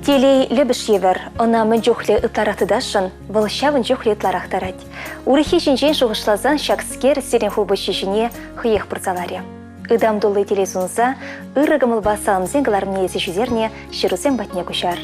Телей лӗпӗш евӗр, ӑна мӗн чухлӗ ытларах тытасшӑн, вӑл ҫавӑн чухлӗ ытларах тарать. Урӑххи ҫинчен шухӑшласан ҫакскер сирӗн хулпуҫҫи ҫине хӑех пырса ларӗ. Ытам тулли телей сунса ырӑ кӑмӑлпа саламсен кӑларӑмне илсе ҫитернӗ ҫырусем патне куҫар.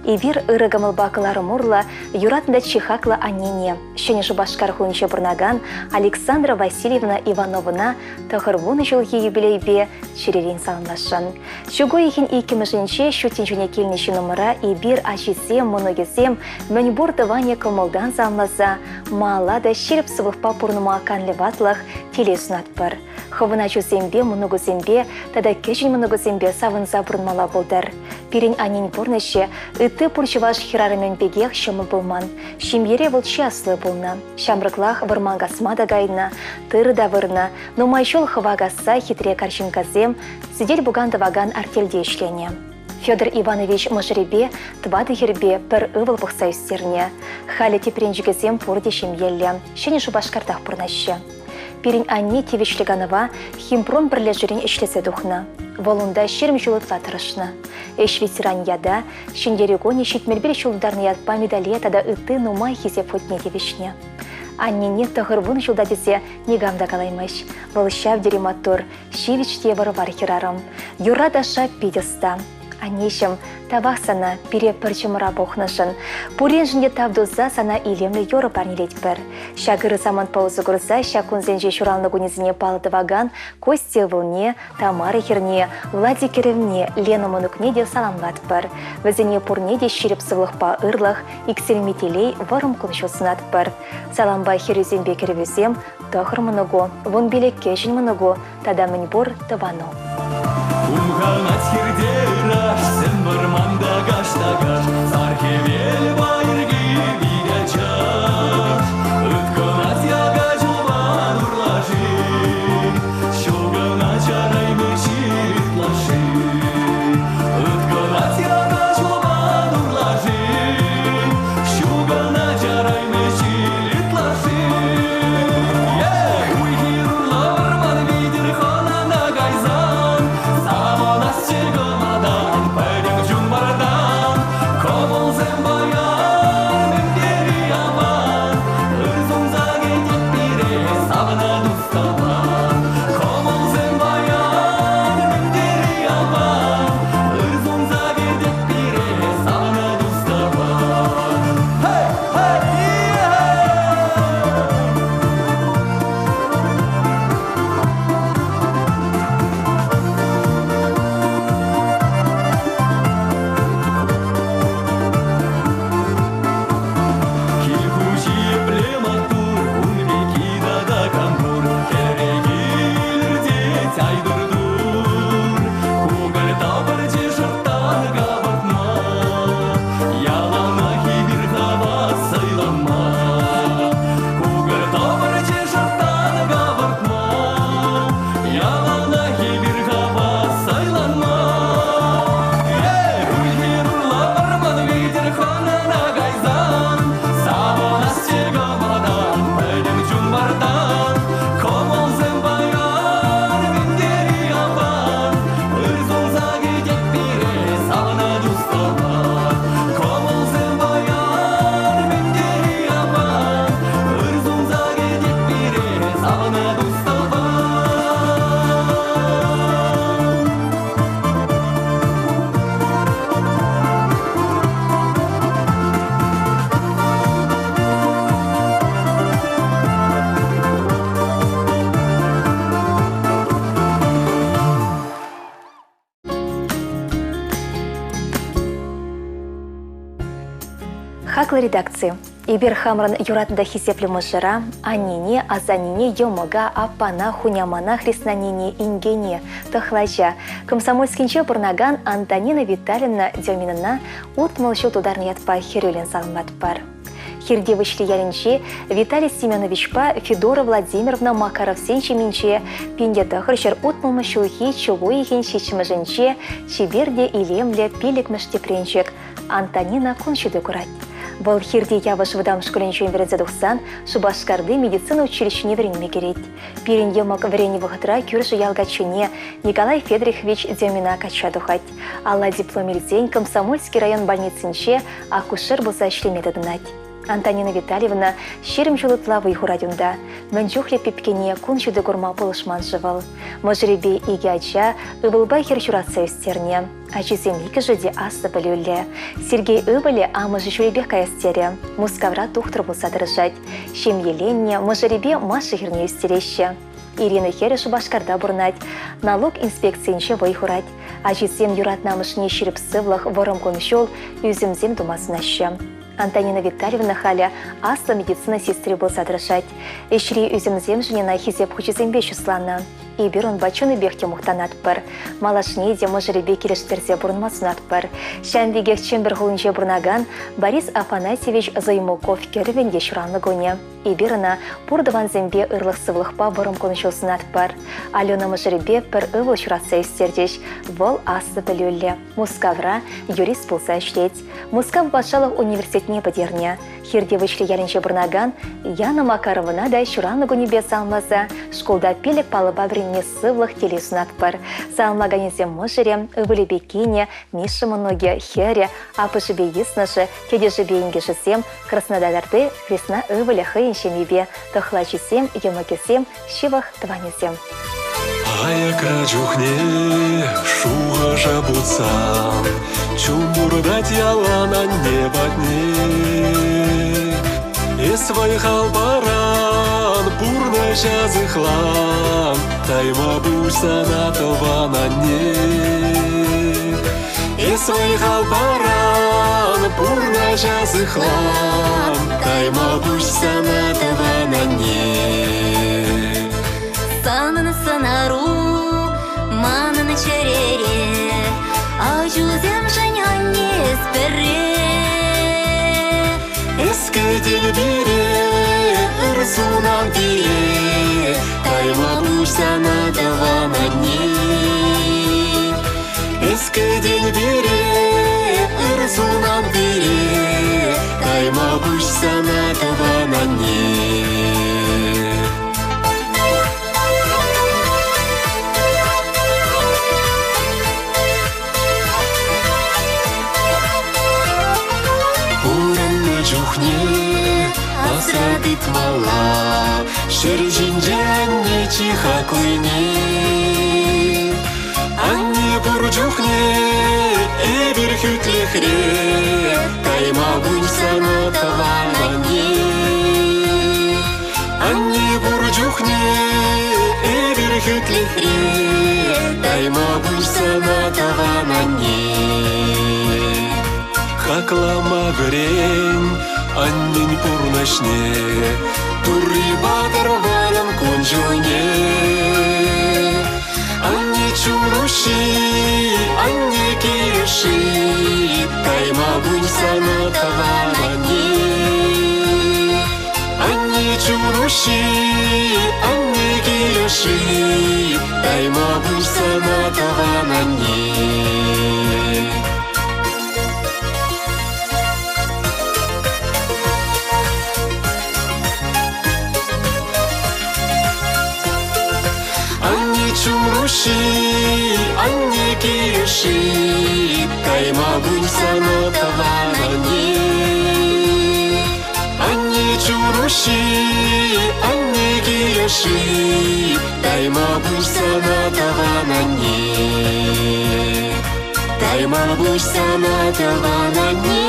Эпир ырӑ кӑмӑлпа кӑларӑм урлӑ юратнӑ та чи хаклӑ аннене, Ҫӗнӗ Шупашкар хулинче пурӑнакан Александра Васильевна Ивановӑна 90 ҫулхи юбилейпе чӗререн саламласшӑн. Чӳк уйӑхӗн иккӗмӗшӗнче ҫут тӗнчене килнӗ ҫыннӑмӑра эпир ачисем, мӑнукӗсем мӗнпур тӑванӗ кӑмӑлтан саламласа малалла та ҫирӗп сывлӑхпа пурӑнма канлӗ ватлӑх телей сунатпӑр. Хӑвӑн ачусемпе, мӑнукусемпе тата кӗҫӗн мӑнукусемпе савӑнса пурӑнмалла пултӑр. Пирӗн аннен пурнӑҫӗ ытти пур чӑваш хӗрарӑмӗн пекех ҫӑмӑл пулман. Ҫемьере вӑл чи асли пулнӑ. Ҫамрӑклах вӑрман касма та кайнӑ, тырӑ та вырнӑ, нумай ҫул хӑва касса хитре карҫинккасем, сӗтел-пукан тӑвакан артельте ӗҫленӗ. Федор Иванович мӑшӑрӗпе тӑватӑ хӗрпе пӗр ывӑл пӑхса ӳстернӗ. Халӗ тӗпренчӗкӗсем пурте ҫемьеллӗ, Ҫӗнӗ Шупашкартах пурӑнаҫҫӗ. Пирӗн анне тивӗҫлӗ канӑва Химпром пӗрлешӳрен ӗҫлесе тухнӑ. Вӑл унта 20 ҫул ытла тӑрӑшнӑ. Ӗҫ ветеранӗ ята, Ҫӗнтерӳ кунӗ 71 ҫул тутарнӑ ятпа медале тата ытти нумай хисеп хутне тивӗҫнӗ. Аннене 90 ҫулта тесе никам та калаймасть. Вӑл ҫав тери маттур, ҫивӗч те вӑр-вар хӗрарӑм. Юрра-ташша пит ӑста. Аннеҫӗм, тавах сана пире пӗр чӑмӑра пухнӑшӑн. Пуриншӗн те тав туса сана илемлӗ юрӑ парнелетпӗр. Ҫак ырӑ самантпа усӑ курса ҫак кунсенче ҫуралнӑ кунӗсене паллӑ тӑвакан Костя ывӑлне, Тамара хӗрне, Владик кӗрӗвне, Лена мӑнукне те саламлатпӑр. Вӗсене пурне те ҫирӗп сывлӑхпа ырлӑх, иксӗлми телей, вӑрӑм кун-ҫул сунатпӑр. Салампа хӗрӳсемпе кӗрӗвӳсем, тӑхӑр мӑнуку, 15 кӗҫӗн мӑнуку тата мӗнпур тӑвану. Хумханать хирте ыраш, сӗм вӑрманта каш-та-каш, сар хӗвел пайӑрки пит ачаш. Ыткӑнать яка чулпан урлаши, ҫулкӑна чарайми ҫытлаши. Ыткӑнать яка чулпан урлаши, ҫулкӑна чарайми ҫытлаши. Уй-хир урлӑ вӑрман витӗр хӑнана кайсан, савӑнасчӗ кӑмӑлтан, пӗтӗм чун вартан. Кӑмӑлсем паян мӗн тери аван, ыр сунса кӗтет пире савнӑ тус-тӑван. Кӑмӑлсем паян мӗн тери аван, ыр сунса кӗтет пире савнӑ тус-тӑван. Хей, хей, Кил хуҫи епле маттур, ун пекки тата кам пур? Хӗре килӗртет айтӑр-тур. Кукӑль тапӑрчӗ шӑрттан капӑртма, Яланах эпир хавас сӑйланма. Кукӑль тапӑрчӗ шӑрттан капӑртма, Яланах эпир хавас сӑйланма. Эй, уй-хир урлӑ вӑрман витӗр хӑнана кайсан, Савӑнасчӗ кӑмӑлтан, пӗтӗм чун вартан. Кӑмӑлсем паян мӗн тери аван, Ыр сунса кӗтет пире савнӑ тус-тӑван. Кӑмӑлсем паян мӗн тери аван, Ыр сунса кӗтет пире савнӑ тус-тӑван. Хаклӑ редакци, эпир хамӑрӑн юратнӑ та хисеплӗ мӑшӑра, аннене, асаннене, йӑмӑка, аппана, хунямана, хреснаннене, инкене, тӑхлача, Комсомольскинче пурӑнакан Антонина Витальевна Деминӑна 60 ҫул тутарнӑ ятпа хӗрӳллӗн саламлатпӑр. Хирти Выҫли ялӗнчи Виталий Семеновичпа Федора Владимировна Макаровсен ҫемйинче 1960 ҫулхи чӳк уйӑхӗн ҫиччӗмӗшӗнче чипер те илемлӗ пиллӗкмӗш тӗпренчӗк Антонина кун ҫути курать. Вӑл Хирти Явӑш вӑтам шкулӗнчен вӗренсе тухсан Шупашкарти медицина училищине вӗренме кӗрет. Пирӗн йӑмӑк вӗреннӗ вӑхӑтра кӳршӗ ял каччине Николай Федорович Демина качча тухать. Алла диплом илсен Комсомольски район больницинче акушер пулса ӗҫлеме тытӑнать. Антонина Витальевна 20 ҫул ытла вӑй хурать унта. Мӗн чухлӗ пепкене кун ҫути курма пулӑшман-ши вӑл? Мӑшӑрӗпе икӗ ача, ывӑлпа хӗр ҫуратса ӳстернӗ. Ачисем иккӗшӗ те аслӑ пӗлӳллӗ. Сергей ывӑлӗ амӑшӗ ҫулӗпех каяс терӗ. Мускавра тухтӑр пулса тӑрӑшать. Ҫемьеленнӗ, мӑшӑрӗпе Маша хӗрне ӳстереҫҫӗ. Ирина хӗрӗ Шупашкарта пурӑнать, налук инспекцийӗнче вӑй хурать. Ачисем юратнӑ амӑшне ҫирӗп сывлӑх, вӑрӑм кун-ҫул, ӳсӗмсем тума сӑнаҫҫӗ. Антонина Витальевна халӗ аслӑ медицина сестри пулса тӑрӑшать. Ӗҫри ӳсӗмсемшӗн ӑна хисеп хучӗсемпе чысланӑ. Эпир унпа чӑннипех те мухтанатпӑр. Малашне те мӑшӑрӗпе килӗштерсе пурӑнма сунатпӑр. Ҫавӑн пекех Чӗмпӗр хулинче пурӑнакан Борис Афанасьевич Займуков кӗрӗвӗн те ҫуралнӑ кунӗ. Эпир ӑна пур тӑвансемпе ырлӑх-сывлӑхпа вӑрӑм кун-ҫул сунатпӑр. Алена мӑшӑрӗпе пӗр ывӑл ҫуратса ӳстерчӗҫ. Вӑл аслӑ пӗлӳллӗ. Мускавра юрист пулса ӗҫлет. Мускав патшалӑх университетне пӗтернӗ. Хирти Выҫли ялӗнче пурӑнакан Яна Макаровӑна та ҫуралнӑ кунӗпе саламласа шкулта пилӗк паллӑпа вӗренме сывлӑх телей сунатпӑр. Саламлаканӗсем мӑшӑрӗ, ывӑлӗпе кинӗ, Миша мӑнукӗ, хӗрӗ, аппӑшӗпе йыснӑшӗ, тетӗшӗпе инкӗшӗсем, Краснодарти хресна ывӑлӗ хӑйӗн ҫемйипе, тӑхлачисем, йӑмӑкӗсем, ҫывӑх тӑванӗсем. Аякра чухне шухӑша путсан чун туртать ялан анне патне. Эс вӑй-хал паран, пурнӑҫа сыхлан, тайма пуҫ сана тӑван анне. Эс вӑй-хал паран, пурнӑҫа сыхлан, тайма пуҫ сана тӑван анне. Санӑн сӑнару манӑн чӗрере, ачусемшӗн анне эс пӗрре. Эс кӗтен пире, ыр сунан пире, тайма пуҫ сана тӑван анне. Эс кӗтен пире, ыр сунан пире, тайма пуҫ сана тӑван анне. Пурӑннӑ чухне асра тытмалла, ҫӗр ҫинче анне чи хаклине. Анне пур чухне эпир хӳтлӗхре, кайма пуҫ сана тӑван анне. Анне пур чухне эпир хӳтлӗхре, тайма пуҫ сана тӑван анне. Хаклама вӗрен аннен пурнӑҫне, Турри патӑр вӑрӑм кун-ҫулне. Анне чун-уҫҫи, анне килӗши, тайма пуҫ сана тӑван анне. Анне чун-уҫҫи, анне килӗши, тайма пуҫ сана тӑван анне. Анне чун-уҫҫи, анне килӗши, тайма пуҫ сана тӑван анне. Анне чун-уҫҫи, анне килӗши, тайма пуҫ сана тӑван анне. Тайма пуҫ сана тӑван анне.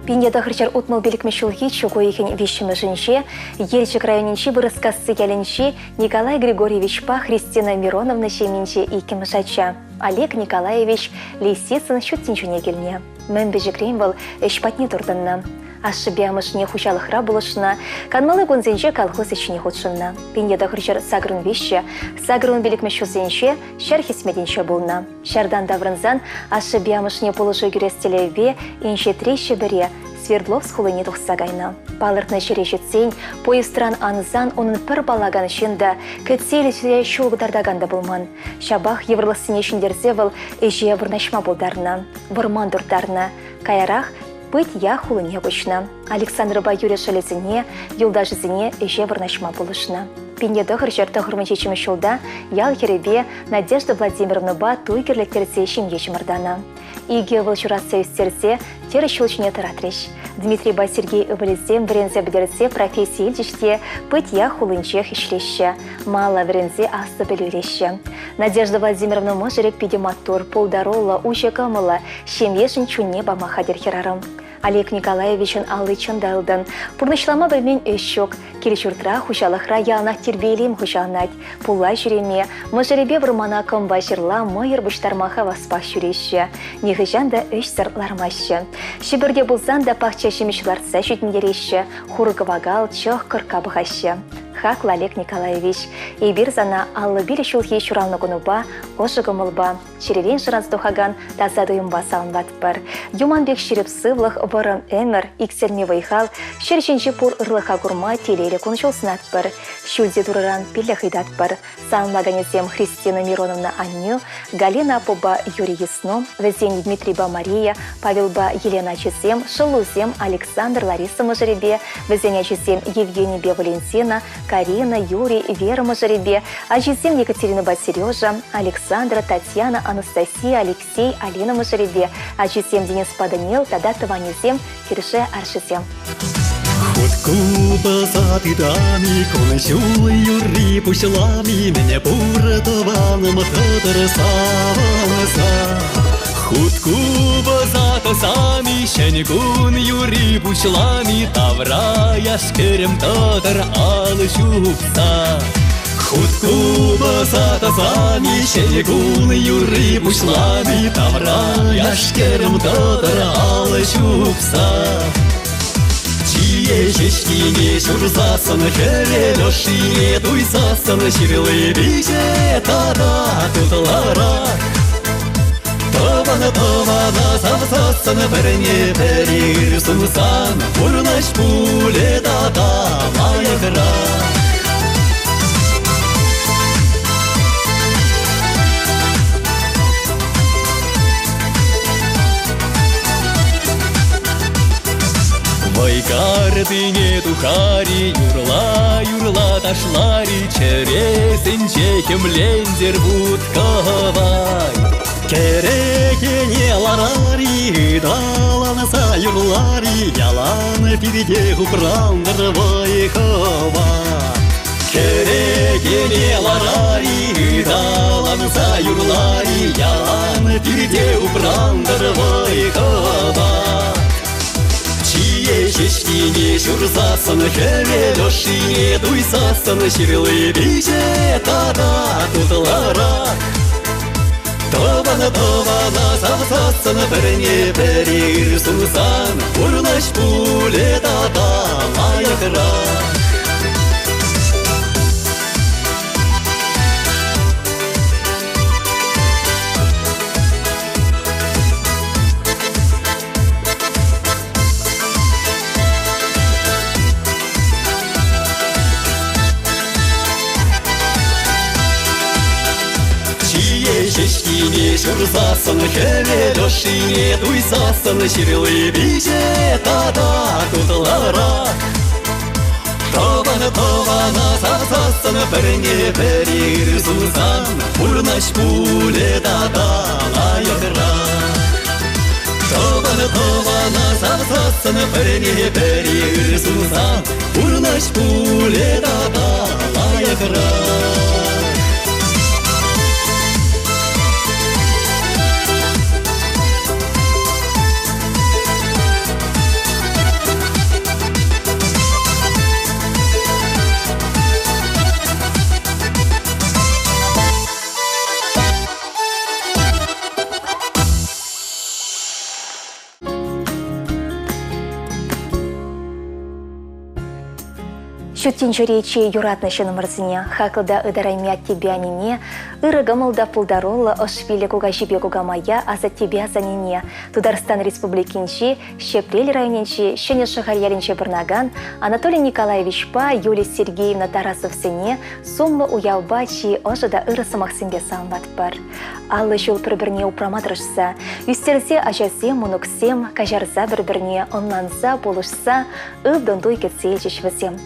Пинте тӑхӑрҫӗр утмӑл пилӗкмӗш ҫулхи чӳк уйӑхӗн виҫҫӗмӗшӗнче Елчӗк районӗнчи Вырӑскасси ялӗнчи Николай Григорьевичпа Христина Мироновна ҫемйинче иккӗмӗш ача Олег Николаевич Лисицын ҫут тӗнчене килнӗ. Мӗн пӗчӗкрен вӑл ӗҫ патне туртӑннӑ. Ашшӗпе амӑшне хуҫалӑхра пулӑшнӑ, канмалли кунсенче колхоз ӗҫне хутшӑннӑ. 1983 85 ҫулсенче ҫар хӗсметӗнче пулнӑ. Ҫартан таврӑнсан ашшӗпе амӑшне пулӑшу кӳрес тӗллевпе инҫетри Ҫӗпӗре, Свердловск хулине тухса кайнӑ. Палӑртнӑ ҫӗре ҫитсен поездран ансан унӑн пӗр паллакан ҫын та, кӗтсе илсе ҫул кӑтартакан та пулман. Ҫапах йывӑрлӑхсене ҫӗнтерсе вӑл ӗҫе вырнаҫма пултарнӑ, вӑрман турттарнӑ. Каярах Пыть-Ях хулине куҫнӑ. Александрпа Юрий шӑлӗсене, юлташӗсене ӗҫе вырнаҫма пулӑшнӑ. 1997 ҫулта ял хӗрӗпе Надежда Владимировнӑпа туй кӗрлеттерсе ҫемье чӑмӑртанӑ. Икӗ ывӑл ҫуратса ӳстерсе тӗрӗс ҫул ҫине тӑратрӗҫ. Дмитрийпа Сергей ывӑлӗсем вӗренсе пӗтерсе професси илчӗҫ те Пыть-Ях хулинчех ӗҫлеҫҫӗ, малла вӗренсе аслӑ пӗлӳ илеҫҫӗ. Надежда Владимировна мӑшӑрӗ питӗ маттур, пултаруллӑ, уҫӑ кӑмӑллӑ, ҫемьешӗн чунне пама хатӗр хӗрарӑм. Олег Николаевичӑн алли чӑн та ылтӑн. Пурнӑҫлама пӗлмен ӗҫ ҫук. Кил-ҫуртра, хуҫалӑхра яланах тирпей-илем хуҫаланать. Пулла ҫӳреме, мӑшӑрӗпе вӑрмана кӑмпа-ҫырла, мӑйӑр пуҫтарма хаваспах ҫӳреҫҫӗ. Нихӑҫан та ӗҫсӗр лармаҫҫӗ. Ҫӗпӗрте пулсан та пахча ҫимӗҫ лартса ҫитӗнтереҫҫӗ, хур-кӑвакал, чӑх, кӑркка пӑхаҫҫӗ. Хаклӑ Олег Николаевич, эпир сана 55 ҫулхи ҫуралнӑ кунупа ӑшӑ кӑмӑлпа, Чӗререн шыраса тухакан таса туйӑмпа саламлатпӑр. Юман пек ҫирӗп сывлӑх, вӑрӑм ӗмӗр, иксӗлми вӑй-хал, ҫӗр ҫинчи пур ырлӑха курма телейлӗ кун-ҫул сунатпӑр. Ҫӳлти Турӑран пиллӗх ыйтатпӑр. Саламлаканӗсем Христина Мироновна аннӳ, Галина аппапа Юрий Ясно, вӗсен Дмитрийпа Мария, Павелпа Елена ачисем, шӑллусем Александр Лариса мӑшӑрӗпе, вӗсен ачисем Евгенийпе Валентина, Карина, Юрий, Вера мӑшӑрӗпе, ачисем Екатеринӑпа Сережа, Александра, Татьяна, Анастасия, Алексей, Алина мӑшӑрӗпе, ачисем Дениспа Даниил тата тӑванӗсем, кӳршӗ аршисем. Хут купӑса тытами, кун-ҫул юрри пуҫлами, мӗне пур тӑванӑм тӑтӑр савӑнса. Хут купӑса тӑсами, ҫӗн кун юрри пуҫлами, тавра яш-кӗрӗм тӑтӑр алӑ ҫупса. Хут купӑса тӑсами, ҫӗн кун юрри пуҫлами, тавра яш-кӗрӗм тӑтӑр алӑ ҫупса. Чие ҫеҫкине ҫурсассӑн, хӗвел ӑшшине туйсассӑн ҫырли пиҫе тата тутлӑрах. Тӑван тӑвана савсассӑн пӗрне пӗри ыр сунсан пурнӑҫ пулӗ тата лайӑхрах. Вӑйкартине тухари, юрла-юрла ташлари, чӗресенче хӗмлентер вут-кӑвай. Кӗрекене ларари, ыталанса юрлари, ялан пирте упрантӑр вӑй-хӑват. Кӗрекене ларари, ыталанса юрлари, ялан пирте упрантӑр вӑй-хӑват. Чие ҫеҫкине ҫурсассӑн, хӗвел ӑшшине туйсассӑн ҫырли пиҫе тата тутлӑрах. Тӑван тӑвана савсассӑн, пӗрне пӗри ыр сунсан, пурнӑҫ пулӗ тата лайӑхрах. Чие ҫеҫкине ҫурсассӑн, хӗвел ӑшшине туйсассӑн ҫырли пиҫе тата тутлӑрах. Тӑван тӑвана савсассӑн, пӗрне пӗри ыр сунсан, пурнӑҫ пулӗ тата лайӑхрах. Тӑван тӑвана савсассӑн, пӗрне пӗри ыр сунсан, пурнӑҫ пулӗ тата лайӑхрах. Ҫут тӗнчери чи юратнӑ ҫыннӑмӑрсене, хаклӑ та ытарайми аттепе аннене, ырӑ кӑмӑл та пултаруллӑ ӑш-пиллӗ кукаҫипе кукамая, асаттепе асаннене, Тутарстан Республикинчи Ҫӗпрел районӗнчи Ҫӗнӗ Шӑхаль ялӗнче пурӑнакан Анатолий Николаевичпа Юлия Сергеевна Тарасовсене сумлӑ уявпа чи ӑшӑ та ырӑ сӑмахсемпе саламлатпӑр. 50 ҫул пӗр-пӗрне упрама тӑрӑшса, ӳстерсе ачасем, мӑнуксем, каҫарса пӗр-пӗрне ӑнланса, пулӑшса ылтӑн туй кӗтсе илчӗҫ вӗсем.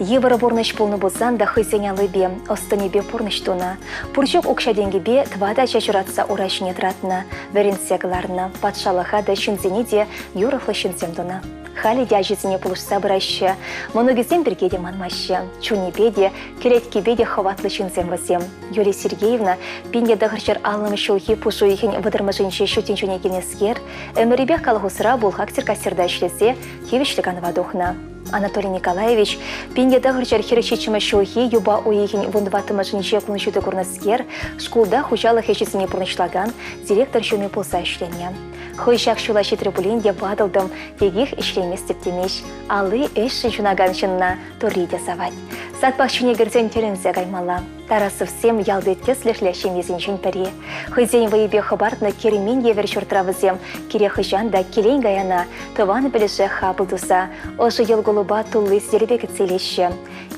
Йывӑр пурнӑҫ пулнӑ пулсан та хӑйсен аллипе, ӑс-тӑнӗпе пурнӑҫ тунӑ. Пур-ҫук укҫа-тенкӗпе тӑватӑ ача ҫуратса ура ҫине тӑратнӑ, вӗрентсе кӑларнӑ, патшалӑха та, ҫынсене те юрӑхлӑ ҫынсем тунӑ. Халӗ те ачисене пулӑшса пыраҫҫӗ, мӑнукӗсем пирки те манмаҫҫӗ. Чунӗпе те, кӗлеткипе те хӑватлӑ ҫынсем вӗсем. Юлия Сергеевна 1950 ҫулхи пуш уйӑхӗн вӑтӑрмӗшӗнче ҫут тӗнчене килнӗскер, ӗмӗрӗпех колхозра бухгалтер-кассирта ӗҫлесе тивӗҫлӗ канӑва тухнӑ. Анатолий Николаевич 1947 ҫулхи юпа уйӑхӗн вунтӑваттӑмӗшӗнче кун ҫути курнӑскер, шкулта хуҫалӑх ӗҫӗсене пурнӑҫлакан директор ҫумӗ пулса ӗҫленӗ. Хӑй ҫак ҫула ҫитрӗ пулин те ватӑлтӑм, текех ӗҫлеместӗп темест. Алли ӗҫшӗн ҫунакан ҫынна Турри те савать. Сад пахчине кӗрсен тӗлӗнсе каймалла. Тарасовсем ялти тӗслӗхлӗ ҫемьесенчен пӗри. Хӑйсен вӑйӗпе хӑпартнӑ кермен евӗр ҫуртра вӗсем кирек хӑҫан та килен-каяна тӑван пӗлӗше хапӑл туса ӑшӑ йӑл-кулӑпа тулли сӗтелпе кӗтсе илеҫҫӗ.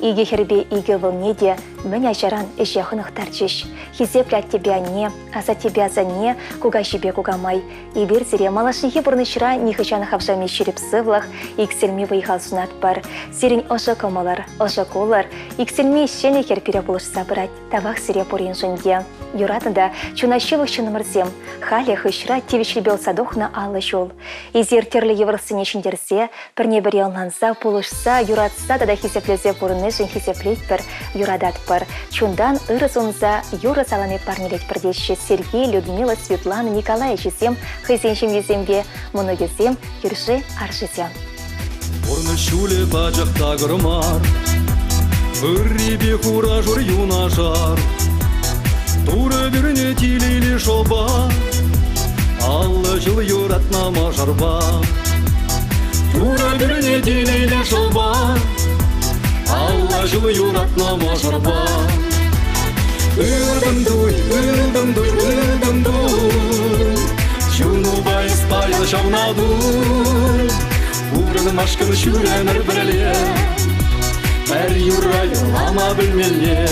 Икӗ хӗрпе икӗ ывӑлне те мӗн ачаран ӗҫе хӑнӑхтарчӗҫ. Хисеплӗ аттепе анне, асаттепе асанне, кукаҫипе кукамай. Эпир сире малашнехи пурнӑҫра нихӑҫан хавшами ҫирӗп сывлӑх, иксӗлми вӑй-хал сунатпӑр. Сирӗн ӑшӑ кӑмӑлӑр, ӑшӑ кулӑр, иксӗлми ҫӗнӗ хӗр пире пулӑшса пырать. Тавах сире пуриншӗн те. Юратнӑ та чуна ҫывӑх ҫыннӑмӑрсем, халӗ хыҫра тивӗҫлипе утса тухнӑ 50 ҫул. Эсир тӗрлӗ йывӑрлӑхсене ҫӗнтерсе, пӗрне-пӗри ӑнланса, пулӑшса, юратса тата хисеплесе пурӑннишӗн хисеплетпӗр, юрататпӑр. Чунтан ырӑ сунса юрӑ салами парнелетпӗр теҫҫӗ Сергей, Людмила, Светлана, Николай ачисем хӑйсен ҫемйисемпе, мӑнукӗсем, кӳрши-аршисем. Пурнӑҫ ҫулӗ пачах такӑр мар, Ыррипе хура-шур юнашар. Турӑ пӳрнӗ телейлӗ шӑпа, 50 ҫул юратнӑ мӑшӑрпа. Турӑ пӳрнӗ телейлӗ шӑпа, 50 ҫул юратнӑ мӑшӑрпа. Ылтӑн туй, ылтӑн туй, ылтӑн туй, Чунупа эс паян ҫавна туй. Пурӑнмашкӑн ҫӳремӗр пӗрле, Пӗр юрра юрлама пӗлмелле.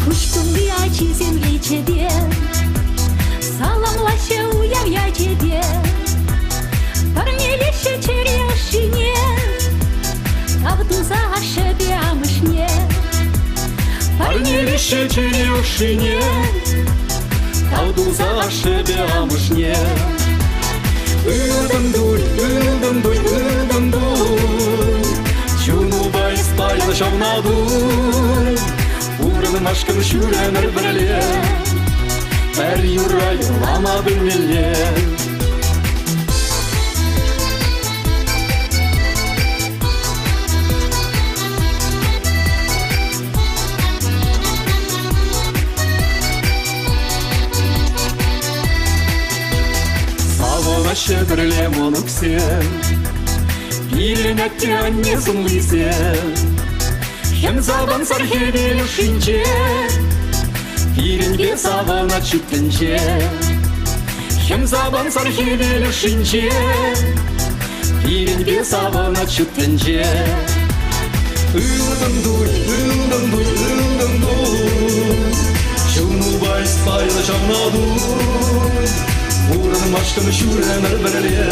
Куҫ тулли ачисем речӗпе Саламлаҫҫӗ уяв ячӗпе. Парнелеҫҫӗ чӗре ӑшшине, Тав туса ашшӗпе амӑшне. Парнелеҫҫӗ чӗре ӑшшине, Тав туса ашшӗпе амӑшне. Ылтӑн туй, ылтӑн туй, ылтӑн туй, Чунупа эс паян ҫавна туй. Пурӑнмашкӑн ҫӳремӗр пӗрле, Пӗр юрра юрлама пӗлмелле. Савӑнаҫҫӗ пӗрле мӑнуксем, Пирӗн атте-анне сӑнлисем. Хӗм савӑнсӑр хӗвел ӑшшинче, Пирӗнпе савӑнать ҫут тӗнче. Хӗм савӑнсӑр хӗвел ӑшшинче, Пирӗнпе савӑнать ҫут тӗнче. Ылтӑн туй, ылтӑн туй, ылтӑн туй, Чунупа эс пайлӑ ҫавна туй. Пурӑнмашкӑн ҫур ӗмӗр пӗрле,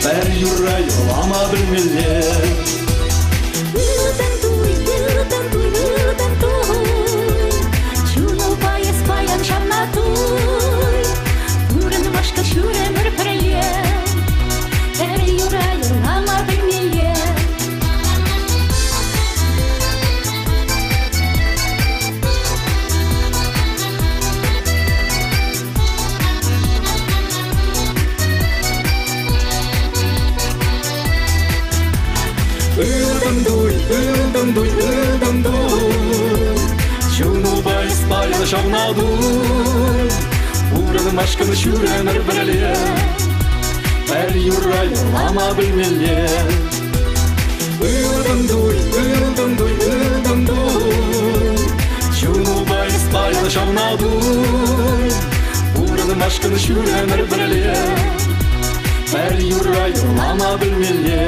Пӗр юрра юрлама пӗлмелле. Ылтӑн туй, ылтӑн туй, ылтӑн туй, Чунупа эс паян ҫавна туй. Пурӑнмашкӑн ҫур ӗмӗр пӗрле, Пӗр юрра юрлама пӗлмелле. ҫавна туй. Пурӑнмашкӑн ҫӳремӗр пӗрле, пӗр юрра юрлама пӗлмелле. Ылтӑн туй, ылтӑн туй, ылтӑн туй, чунупа эс паян ҫавна туй. Пурӑнмашкӑн ҫӳремӗр пӗрле, пӗр юрра юрлама пӗлмелле.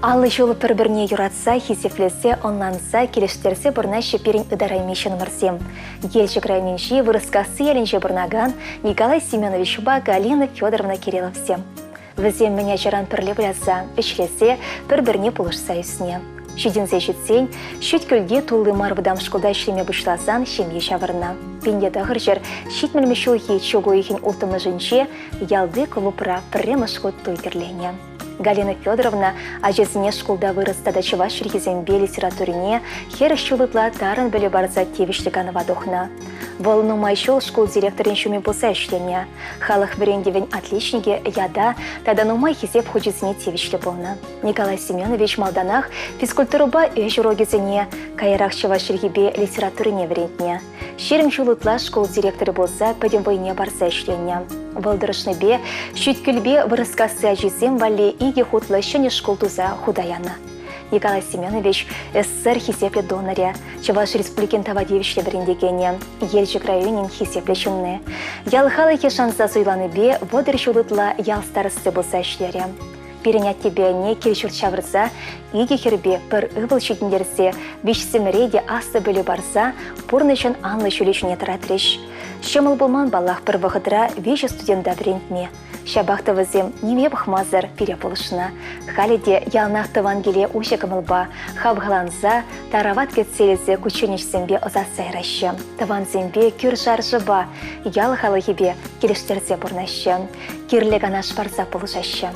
50 ҫул пӗр-пӗрне юратса, хисеплесе, ӑнланса, килӗштерсе пурӑнаҫҫӗ пирӗн ытарайми ҫыннӑмӑрсем. Елчӗк районӗнчи Вырӑскасси ялӗнче пурӑнакан Николай Семеновичпа Галина Федоровна Кирилловсем. Вӗсем мӗн ачаран пӗрле выляса, ӗҫлесе, пӗр-пӗрне пулӑшса ӳснӗ. Ҫитӗнсе ҫитсен Ҫӳткӳлти тулли мар вӑтам шкулта ӗҫлеме пуҫласан ҫемье ҫавӑрнӑ. 1970 ҫулхи чӳк уйӑхӗн улттӑмӗшӗнче ялти клубра пӗрремӗш хут туй кӗрленӗ. Галина Федоровна ачасене шкулта вырӑс тата чӑваш чӗлхисемпе литературине 40 ҫул ытла тарӑн пӗлӳ парса тивӗҫлӗ канӑва тухнӑ. Вӑл нумай ҫул шкул директорӗн ҫумӗ пулса ӗҫленӗ. Халӑх вӗрентӗвӗн отличникӗ ята тата нумай хисеп хучӗсене тивӗҫлӗ пулнӑ. Николай Семенович малтанах физкультурӑпа ӗҫ урокӗсене, каярах чӑваш чӗлхипе литературине вӗрентнӗ. 20 ҫул ытла шкул директорӗ пулса пӗтӗм вӑйне парса ӗҫленӗ. Вӑл тӑрӑшнипе Ҫӳткӳлпе Вырӑскасси ачисем валли икӗ хутлӑ ҫӗнӗ шкул туса хута янӑ. Николай Семенович СССР хисеплӗ донорӗ, Чӑваш Республикин тава тивӗҫлӗ вӗрентекенӗ, Елчӗк районӗн хисеплӗ ҫынни. Ял халӑхӗ шанса суйланипе 30 ҫул ытла ял старости пулса ӗҫлерӗ. Пирӗн аттепе анне кил-ҫурт ҫавӑрса, икӗ хӗрпе пӗр ывӑл ҫитӗнтерсе, виҫсӗмӗре те аслӑ пӗлӳ парса пурнӑҫӑн анлӑ ҫулӗ ҫине тӑратрӗҫ. Ҫӑмӑл пулман паллах пӗр вӑхӑтра виҫӗ студента вӗрентме. Ҫапах та вӗсем ниме пӑхмасӑр пире пулӑшнӑ. Халӗ те яланах тӑван киле уҫӑ кӑмӑлпа, хавхаланса, тарават кӗтсе илсе кучченеҫсемпе ӑсатса яраҫҫӗ. Тӑвансемпе, кӳршӗ-аршӑпа, ял халӑхӗпе килӗштерсе пурӑнаҫҫӗ. Кирлӗ канаш парса пулӑшаҫҫӗ.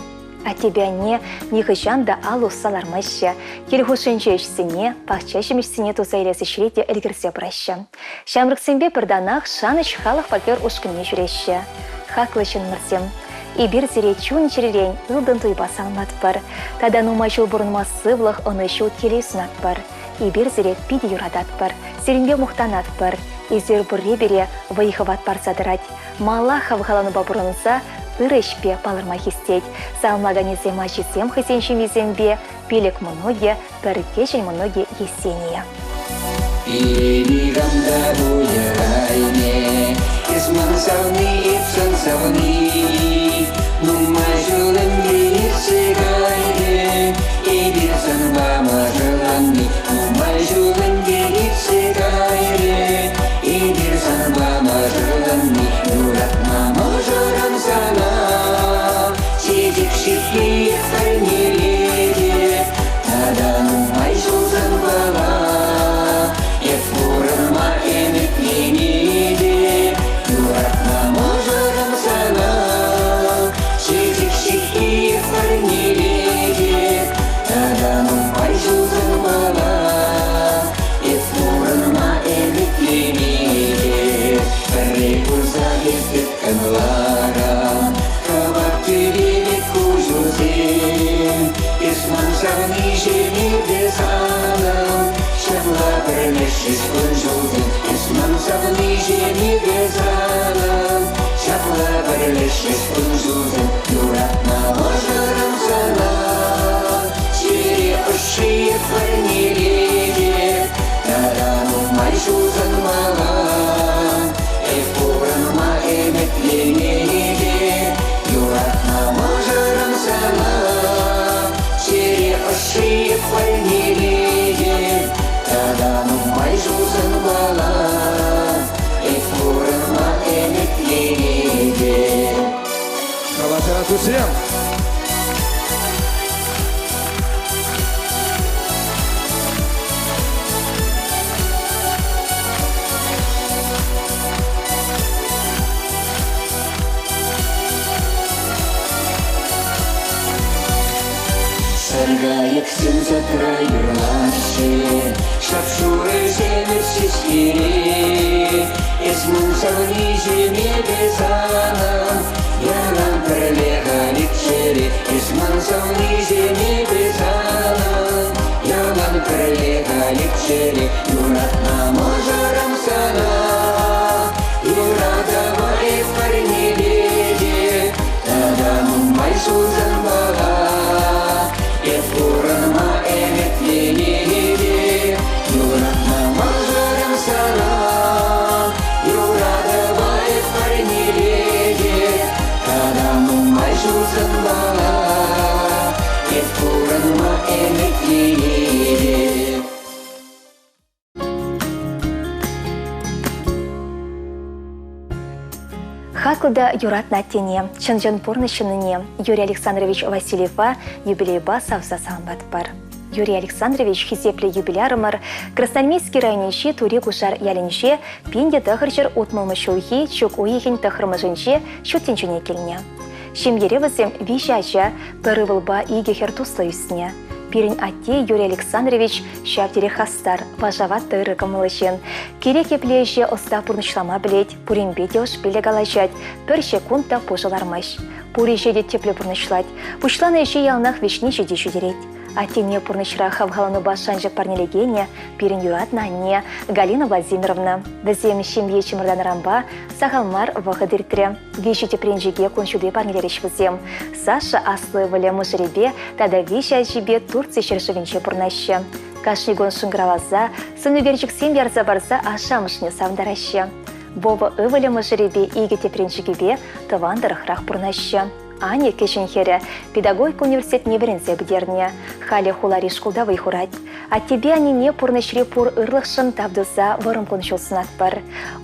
Аттепе анне нихӑҫан та ал усса лармаҫҫӗ, кил хушшинчи ӗҫсене, пахча ҫимӗҫсене туса илес ӗҫре те ӗлкӗрсе пыраҫҫӗ. Ҫамрӑксемпе пӗр танах Шанӑҫ халӑх фольклор ушкӑнне ҫӳреҫҫӗ. Хаклӑ ҫыннӑрсем, эпир сире чун-чӗререн ылтӑн туйпа саламлатпӑр. Тата нумай ҫул пурӑнма сывлӑх, ӑнӑҫу, телей сунатпӑр. Эпир сире питӗ юрататпӑр, сирӗнпе мухтанатпӑр. Эсир пурри пире вӑй-хӑват парса тӑрать. Малалла хавхаланупа пурӑнса ырӑ ӗҫпе палӑрма хистет. Саламлаканӗсем ачисем хӑйсен ҫемйисемпе, пилӗк мӑнукӗ, пӗр кӗҫӗн мӑнукӗ Есения. Пире никам та пулӗрайне, эс ман савни, эп сан савни. Нумай ҫул ӗнтӗ иртсе кайрӗ, эпир санпа мӑшӑрланни. Нумай ҫул ӗнтӗ иртсе кайрӗ, эпир санпа мӑшӑрланни. Юратма мӑшӑрӑм сана, чечек ҫыххи парнелетӗп. Тата нумай ҫул санпала эп пурӑнма ӗмӗтленетӗп. Юратма мӑшӑрӑм сана, чечек ҫыххи парнелетӗп. Тата нумай ҫул санпала эп пурӑнма ӗмӗтленетӗп. Пӗрре курса эп тыткӑнларӑм, кӑвак тӳпе пек куҫусем. Эс ман савниҫӗм те санӑн, ҫапла пӗрлешрӗҫ кун-ҫулсем. Эс ман савниҫӗм те санӑн, ҫапла пӗрлешрӗҫ кун-ҫулсем. Юратнӑ мӑшӑрӑм сана, чӗре ӑшши парнелетӗп. Тата нумай ҫул сӑнмалла, эп пурӑнма ӗмӗтленетӗп. Юратнӑ мӑшӑрӑм сана, чӗре ӑшши парнелетӗп. Тата нумай ҫул сӑнмалла, эп пурӑнма ӗмӗтленетӗп. Калаҫа туссем! Саркайӑксем садра юрлаҫҫӗ, шап-шурӑ ҫемӗҫ ҫеҫкере. Эс ман савниҫӗм, эпӗ санӑн, ялан пӗрле халиччӗре. Эс ман савниҫӗм, эпӗ. халиччене. Юратнӑ мӑшӑрӑм сана, юратӑва эп парнеле тата нумай ҫулсанпала эп пурӑнма ӗмӗтленетӗп. Юратнӑ мӑшӑрӑм сана, юратӑва эп парнелетӗп тата нумай ҫулсанпала эп пурӑнма ӗмӗтленетӗп. Хаклӑ та юратнӑ аттене, чӑн-чӑн пурнӑҫ ҫыннине Юрий Александрович Васильева юбилейпа савса саламлатпӑр. Юрий Александрович хисеплӗ юбилярӑмӑр Красноармейски районӗнчи Тури Кушар ялӗнче 1960 ҫулхи чӳк уйӑхӗн тӑххӑрмӗшӗнче ҫут тӗнчене килнӗ. Ҫемьере вӗсем виҫӗ ача, пӗр ывӑлпа икӗ хӗр туслӑ ӳснӗ. Пирӗн атте Юрий Александрович ҫав тери хастар, вашават та ырӑ кӑмӑллӑ ҫын. Кирек епле ӗҫе ӑста пурнӑҫлама пӗлет, пуринпе те ӑшпиллӗ калаҫать, пӗр ҫеккунт та пушӑ лармасть. Пур ӗҫе те тӗплӗ пурнӑҫлать. Пуҫланӑ ӗҫе яланах вӗҫне ҫити ҫитерет. Аттене пурнӑҫра хавхаланупа шанчӑк парнелекенӗ пирӗн юратнӑ анне Галина Владимировна. Вӗсем ҫемье чӑмӑртанӑранпа сахал мар вӑхӑт иртрӗ. Виҫӗ тӗпренчӗке кун ҫути парнелерӗҫ вӗсем. Саша аслӑ ывӑлӗ мӑшӑрӗпе тата виҫӗ ачипе Турци ҫӗршывӗнче пурӑнаҫҫӗ. Кашни кун шӑнкӑравласа, сӑнӳкерчӗксем ярса парса ашшӗ-амӑшне савӑнтараҫҫӗ. Вова ывӑлӗ мӑшӑрӗпе икӗ тӗпренчӗкӗпе тӑван тӑрӑхрах пурӑнаҫҫӗ. Аня кӗҫӗн хӗрӗ педагогика университетне вӗренсе пӗтернӗ. Халӗ хулари шкулта вӑй хурать. Аттепе аннене пурнӑҫри пур ырлӑхшӑн тав туса вӑрӑм кун-ҫул сунатпӑр.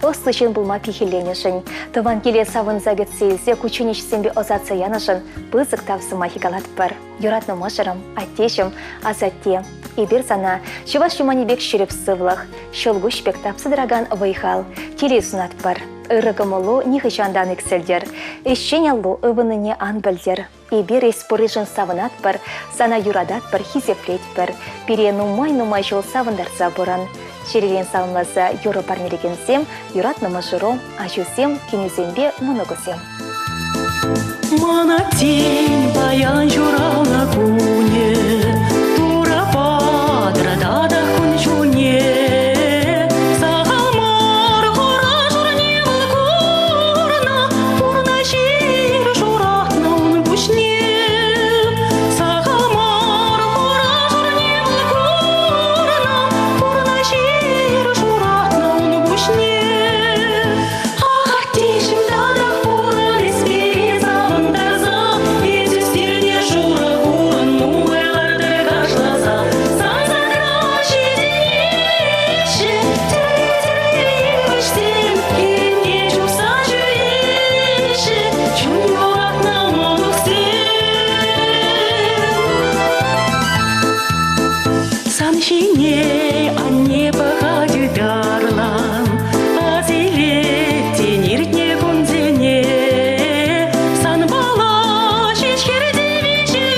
Ӑслӑ ҫын пулма пехилленӗшӗн, тӑван киле савӑнса кӗтсе илсе кучченеҫсемпе ӑсатса янӑшӑн пысӑк тав сӑмахӗ калатпӑр. Юратнӑ мӑшӑрӑм, аттеҫӗм, асатте, эпир сана чӑваш юманӗ пек ҫирӗп сывлӑх, ҫӑлкуҫ пек тапса тӑракан вӑй-хал, телей сунатпӑр. Ырӑ кӑмӑлу нихӑҫан та ан иксӗлтӗр. Ӗҫчен аллу ывӑннине ан пӗлтер. Эпир эс пурришӗн савӑнатпӑр, сана юрататпӑр, хисеплетпӗр. Пире нумай-нумай ҫул савӑнтарса пурӑн. Чӗререн саламласа юрӑ парнелекенсем, юратнӑ мӑшӑру, аҫусем, кинӳсемпе мӑнукусем. Мана тен паян ҫуралнӑ кунӗ, Турӑ патӑр татах кун-ҫулне. Сахал мар хура-шурне вӑл курнӑ, Пурнӑҫ ир шуратнӑ ун пуҫне. Сахал мар хура-шурне вӑл курнӑ, Пурнӑҫ ир шуратнӑ ун пуҫне. Ах, аттеҫӗм, татах пурӑн эс пире савӑнтарса, Эс ӳстернӗ шурӑ хурӑн нумай лартӑр кашласа. Сан садра ҫитӗнеҫҫӗ тӗрлӗ-тӗрлӗ йывӑҫсем, килне чупса ҫӳреҫҫӗ чун юратнӑ мӑнуксем. Сан ҫине анне пӑхать ытарлан, Асилет тен иртнӗ кунсене. Санпала ҫеҫ хӗрте виҫӗ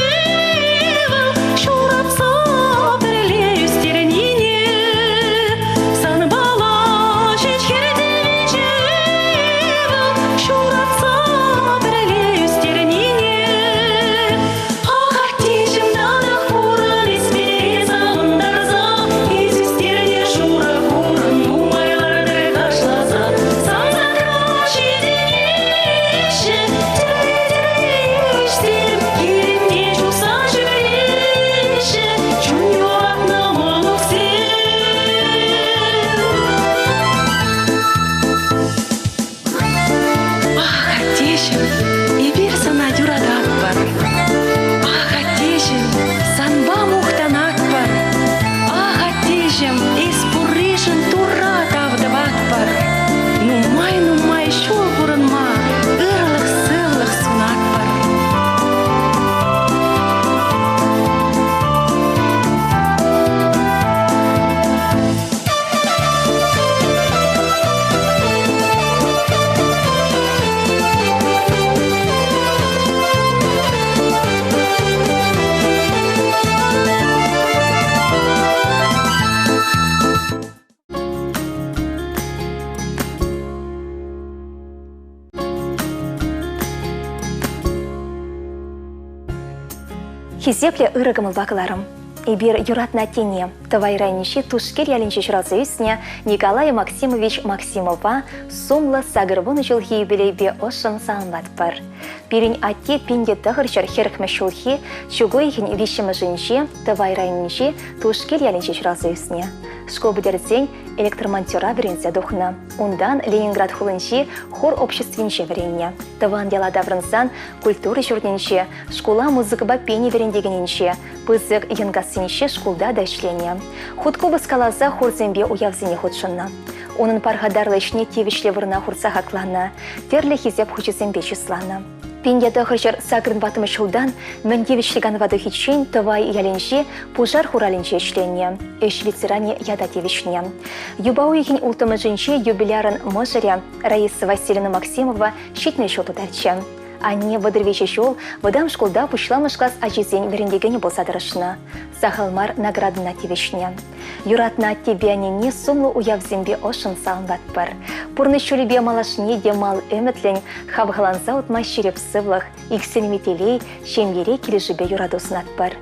ывӑл ҫуратса пӗрле ӳстернине. Санпала ҫеҫ хӗрте виҫӗ ывӑл ҫуратса пӗрле ӳстернине. Ах, аттеҫӗм, татах пурӑн эс пире савӑнтарса, Эс ӳстернӗ шурӑ хурӑн нумай лартӑр кашласа. Сан садра ҫитӗнеҫҫӗ тӗрлӗ-тӗрлӗ йывӑҫсем, килӗнне чупса ҫӳреҫҫӗ чун юратнӑ мӑнуксем. Ах, аттеҫӗм, эпир сана юрататпӑр. Ах, аттеҫӗм, санпа мухтанатпӑр. Ах, аттеҫӗм, эс пурришӗн Турра тав тӑватпӑр. Нумай-нумай ҫул пурӑнма ырлӑх-сывлӑх сунатпӑр. Хисеплӗ ырӑ кӑмӑлпа кӑларӑм. Эпир юратнӑ аттене, Тӑвай районӗнчи Тушкил ялӗнче ҫуралса ӳснӗ Николай Максимович Максимова сумлӑ 80 ҫулхи юбилейпе ӑшшӑн саламлатпӑр. Пирӗн атте 1940 ҫулхи чӳк уйӑхӗн виҫҫӗмӗшӗнче Тӑвай районӗнчи Тушкил ялӗнче ҫуралса ӳснӗ. Шкул пӗтерсен электромонтера вӗренсе тухнӑ. Унтан Ленинград хулинчи хор обществинче вӗреннӗ. Тӑван яла таврӑнсан культура ҫуртӗнче, шкула музыкӑпа пени вӗрентекенӗнче, Пысӑк Енкассинче шкулта та ӗҫленӗ. Хуткупӑс каласа хорсемпе уявсене хутшӑннӑ. Унӑн пархатарлӑ ӗҫне тивӗҫлӗ вырӑна хурса хакланӑ, тӗрлӗ хисеп хучӗсемпе чысланӑ. 1984 ҫултан мӗн тивӗҫлӗ канӑва тухиччен Тӑвай ялӗнчи пушар хуралӗнче ӗҫленӗ, ӗҫ ветеранӗ ята тивӗҫнӗ. Юпа уйӑхӗн улттӑмӗшӗнче юбилярӑн мӑшӑрӗ Раиса Васильевна Максимова 70 ҫул тутарчӗ. Анне 33 ҫул вӑтам шкулта пуҫламӑш класс ачисен вӗрентекенӗ пулса тӑрӑшнӑ. Сахал мар наградӑна тивӗҫнӗ. Юратнӑ аттепе аннене сумлӑ уявсемпе ӑшшӑн саламлатпӑр. Пурнӑҫ ҫулӗпе малашне те мал ӗмӗтлӗн хавхаланса утма ҫирӗп сывлӑх, иксӗлми телей, ҫемьере килӗшӳпе юрату сунатпӑр.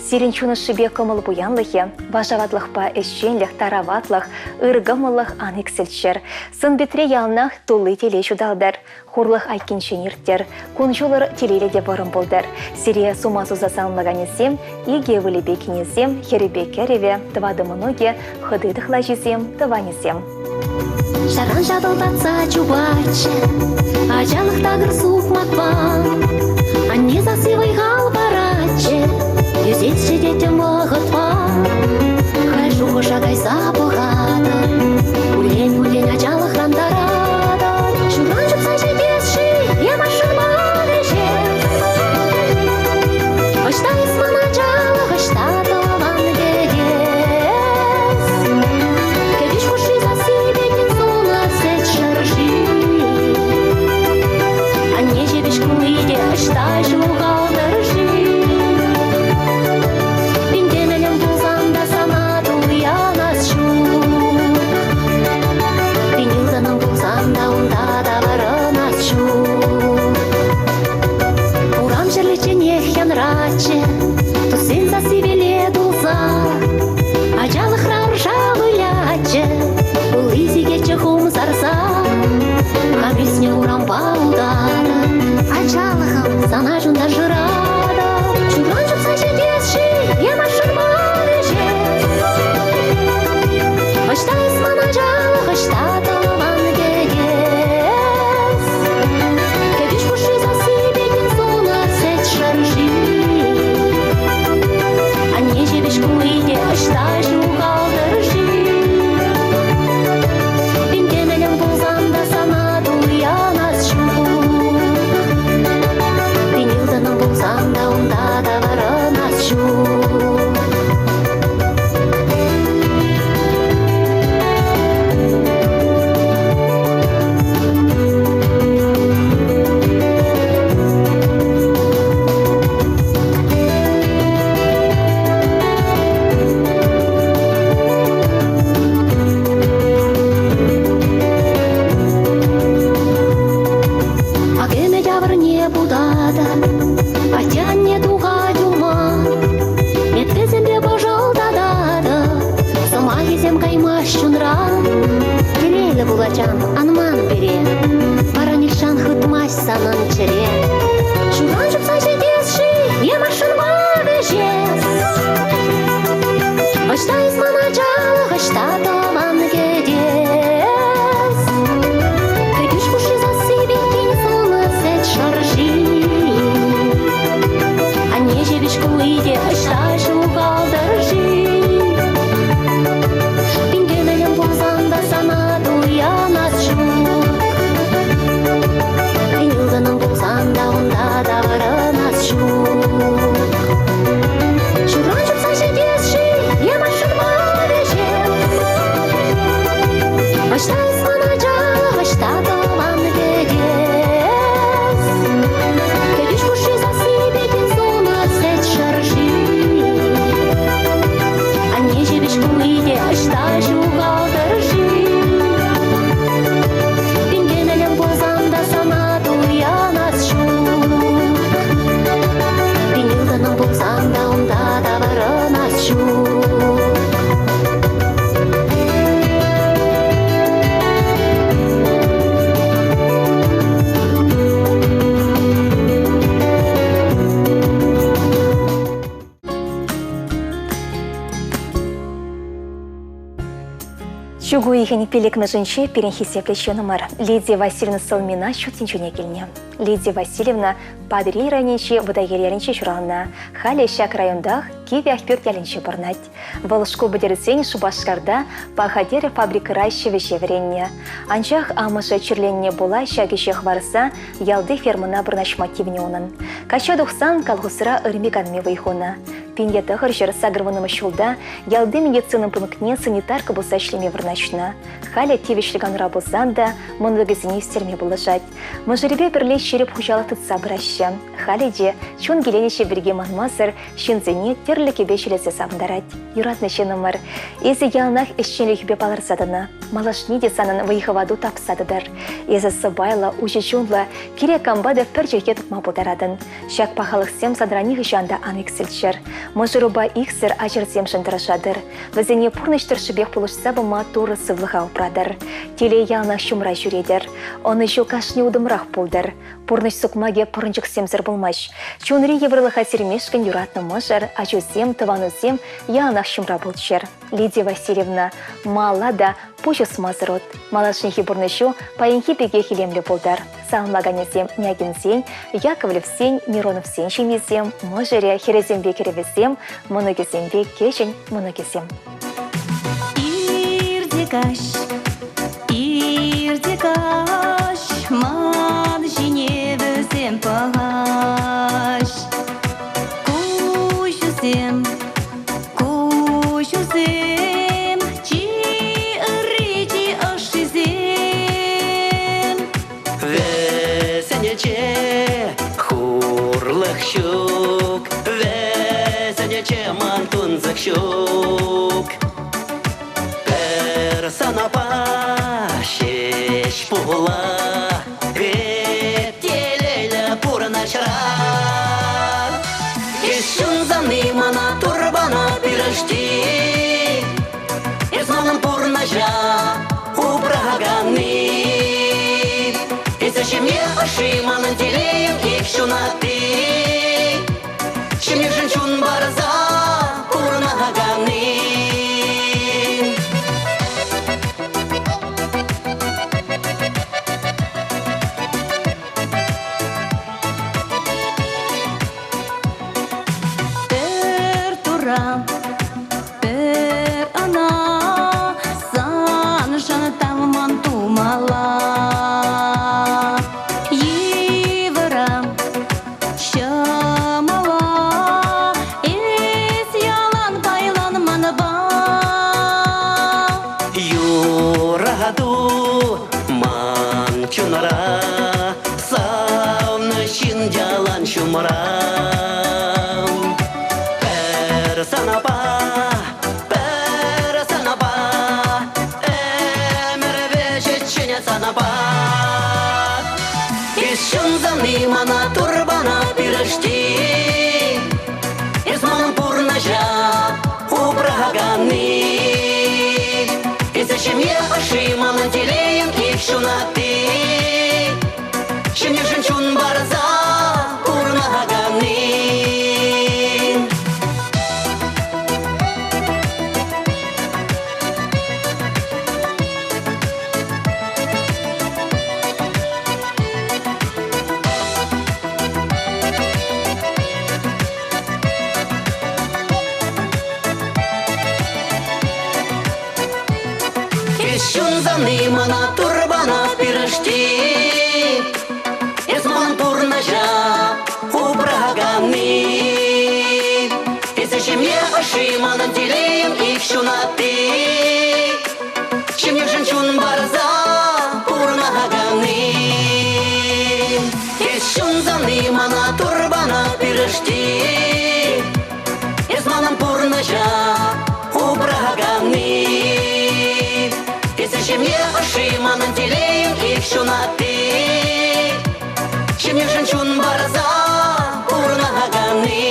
Сирӗн чун ӑшшипе кӑмӑл пуянлӑхӗ, вашаватлӑхпа ӗҫченлӗх, тараватлӑх, ыр кӑмӑллӑх ан иксӗлччӗр. Сӑн-питре яланах тулли телей ҫуталтӑр. Хурлӑх айккинчен ирттӗр, кун-ҫулӑр телейлӗ те вӑрӑм пултӑр. Сире сума суса саламлаканӗсем, икӗ ывӑлӗпе кинӗсем, хӗрӗпе кӗрӗвӗ, тӑватӑ мӑнукӗ, хӑти тӑхлачисем, тӑванӗсем. Ҫаран ҫатӑлтатса чупатчӗ, ачалӑх такӑр сукмакпа. Анне сасси вӑй-хал паратчӗ, ӳсетчӗ те тӗм вӑхӑтпа. Халь шухӑша кайса пӑхатӑп, куллен-куллен ачалӑхран таратӑп. Ҫуран чупса ҫитес-ши е машинпа вӗҫес? Ӑҫта эс ман ачалӑх, ӑҫта тӑван кӗтес? Кӗтӳҫ хушши сасси пеккӗн сунӑ сӗт шӑрши. Анне ҫепӗҫ кулли те ӑҫта ҫухалтӑр-ши? Пин-темӗлӗм пулсан та сана туянас ҫук. Пин ылтӑнӑм пулсан та унта таврӑнас ҫук. Урам ҫӗрлечченех янратчӗ туссен сасси виле тулса. Ачалӑхра ӑрша вылятчӗ, пулли сикетчӗ хум сарса. Хам ӳснӗ урампа утатӑп, ачалӑхӑм сана чунтан шыратӑп. Ҫуран чупса ҫитес-ши е машинпа вӗҫес? Ӑҫта эс ман ачалӑх, ӑҫта тӑван кӗтес? Кӗтӳҫ хушши сасси пеккӗн сунӑ сӗт шӑрши. Анне ҫепӗҫ кулли те ӑҫта ҫухалтӑр-ши? Пин-темӗлӗм пулсан та сана туянас ҫук. Пин ылтӑнӑм пулсан та унта таврӑнас ҫук. Ак ӗмӗт авӑрне путатӑп, атте-анне тухать ума. Эп вӗсемпе пӑшӑлтататӑп, сӑмахӗсем каймасть чунран. Телейлӗ пулачан, ан ман пире, вара нихҫан хытмасть санӑн чӗре. Ҫуран чупса ҫитес-ши е машинпа вӗҫес? Ӑҫта эс ман ачалӑх, ӑҫта тӑван кӗтес? Кӗтӳҫ хушши сасси пеккин сунӑ сӗт шӑрши. Чӳк уйӑхӗн пиллӗкмӗшӗнче пирӗн хисеплӗ ҫыннӑмӑр Лидия Васильевна Солмина ҫут тӗнчене килнӗ. Лидия Васильевна Патӑрьел районӗнчи Вӑтаел ялӗнче ҫуралнӑ. Халӗ ҫак районтах Кивӗ Ахпӳрт ялӗнче пурӑнать. Вӑл шкул пӗтерсен Шупашкарта Пахатер фабрикӑра ҫӗвӗҫе вӗреннӗ. Анчах амӑшӗ чирленнине пула ҫак ӗҫе хӑварса ялти фермӑна вырнаҫма тивнӗ унӑн. Качча тухсан колхозра ырми-канми вӑй хунӑ. 1980 ҫулта ялти медицина пунктне санитарка пулса ӗҫлеме вырнаҫнӑ. Халӗ тивӗҫлӗ канура пулсан та мӑнукӗсене ӳстерме пулӑшать. Мӑшӑрӗпе пӗрле ҫирӗп хуҫалӑх тытса пыраҫҫӗ. Халӗ те чун киленӗҫӗ пирки манмасӑр ҫынсене тӗрлӗ кӗпе ҫӗлесе савӑнтарать. Юратнӑ ҫыннӑмӑр, эсӗ яланах ӗҫченлӗхӳпе палӑрса тӑнӑ. Малашне те санӑн вӑй-хӑвату тапса тӑтӑр. Эсӗ сӑпайлӑ, уҫӑ чунлӑ, кирек кампа та пӗр чӗлхе тупма пултаратӑн. Ҫак пахалӑхсем санра нихӑҫан та ан иксӗлччӗр. Мӑшӑрупа иксӗр ачӑрсемшӗн тӑрӑшатӑр. Вӗсене пурнӑҫ тӑршшӗпех пулӑшса пыма Турӑ сывлӑха упратӑр. Телей яланах ҫумра ҫӳретӗр. Ӑнӑҫу кашни утӑмрах пултӑр. Пурнӑҫ сукмакӗ пӑрӑнчӑксемсӗр пулмасть. Чунри йывӑрлӑха сирмешкӗн юратнӑ мӑшӑр, ачусем, тӑванусем яланах ҫумра пулччӑр. Лидия Васильевна, малалла та пуҫ усмасӑр ут. Малашнехи пурнӑҫу паянхи пекех илемлӗ пултӑр. Саламлаканӗсем Нягинсен, Яковлевсен, Мироновсен ҫемйисем, мӑшӑрӗ, хӗрӗсемпе кӗрӗвӗсем, мӑнукӗсемпе кӗҫӗн мӑнукӗсем. Ирте каҫ, ирте каҫ, ман ҫине вӗсем пӑхаҫ. Куҫусем, куҫусем, чи ырри, чи ӑшшисем. Вӗсенче хурлӑх ҫук, вӗсенче ман тунсӑх ҫук. Пӗр санапа ҫеҫ пула эп телейлӗ пурӑнӑҫра. Эс ҫунсани мана турбана пирӗшти, Эс манӑн пурнӑҫа упраканни. Эсӗ ҫемье ӑшши, манӑн телейӗм ик ҫунатти. Ҫемьешӗн чун парса пурӑнаканни. Пӗр тура Пӗр ӑна саншӑн тавман тумалла. Йывӑра, ҫӑмӑла эс ялан пайлан манпа. Юрату ман чунра, савнӑ ҫын ялан ҫумра. Пӗр санапа, пӗр санапа, ӗмӗр вӗҫӗччен санапа. Эс ҫунсани мана турбана пирӗшти, Эс манӑн пурнӑҫа упраканни. Эсӗ ҫемье ӑшши, манӑн телейӗм ик ҫунатти. Ҫемьешӗн чун парса пурӑнаканни. Эс ҫунсани мана турбана пирӗшти. Эс ман пурнӑҫа упраканни. Эсӗ ҫемье ӑшши, манӑн телейӗм ик ҫунатти. Ҫемьешӗн чун парса пурӑнаканни. Эс ҫунсани мана турбана пирӗшти. Эс манӑн пурнӑҫа упраканни. Эсӗ ҫемье ӑшши, манӑн телейӗм ик ҫунатти. Ҫемьешӗн чун парса пурӑнаканни.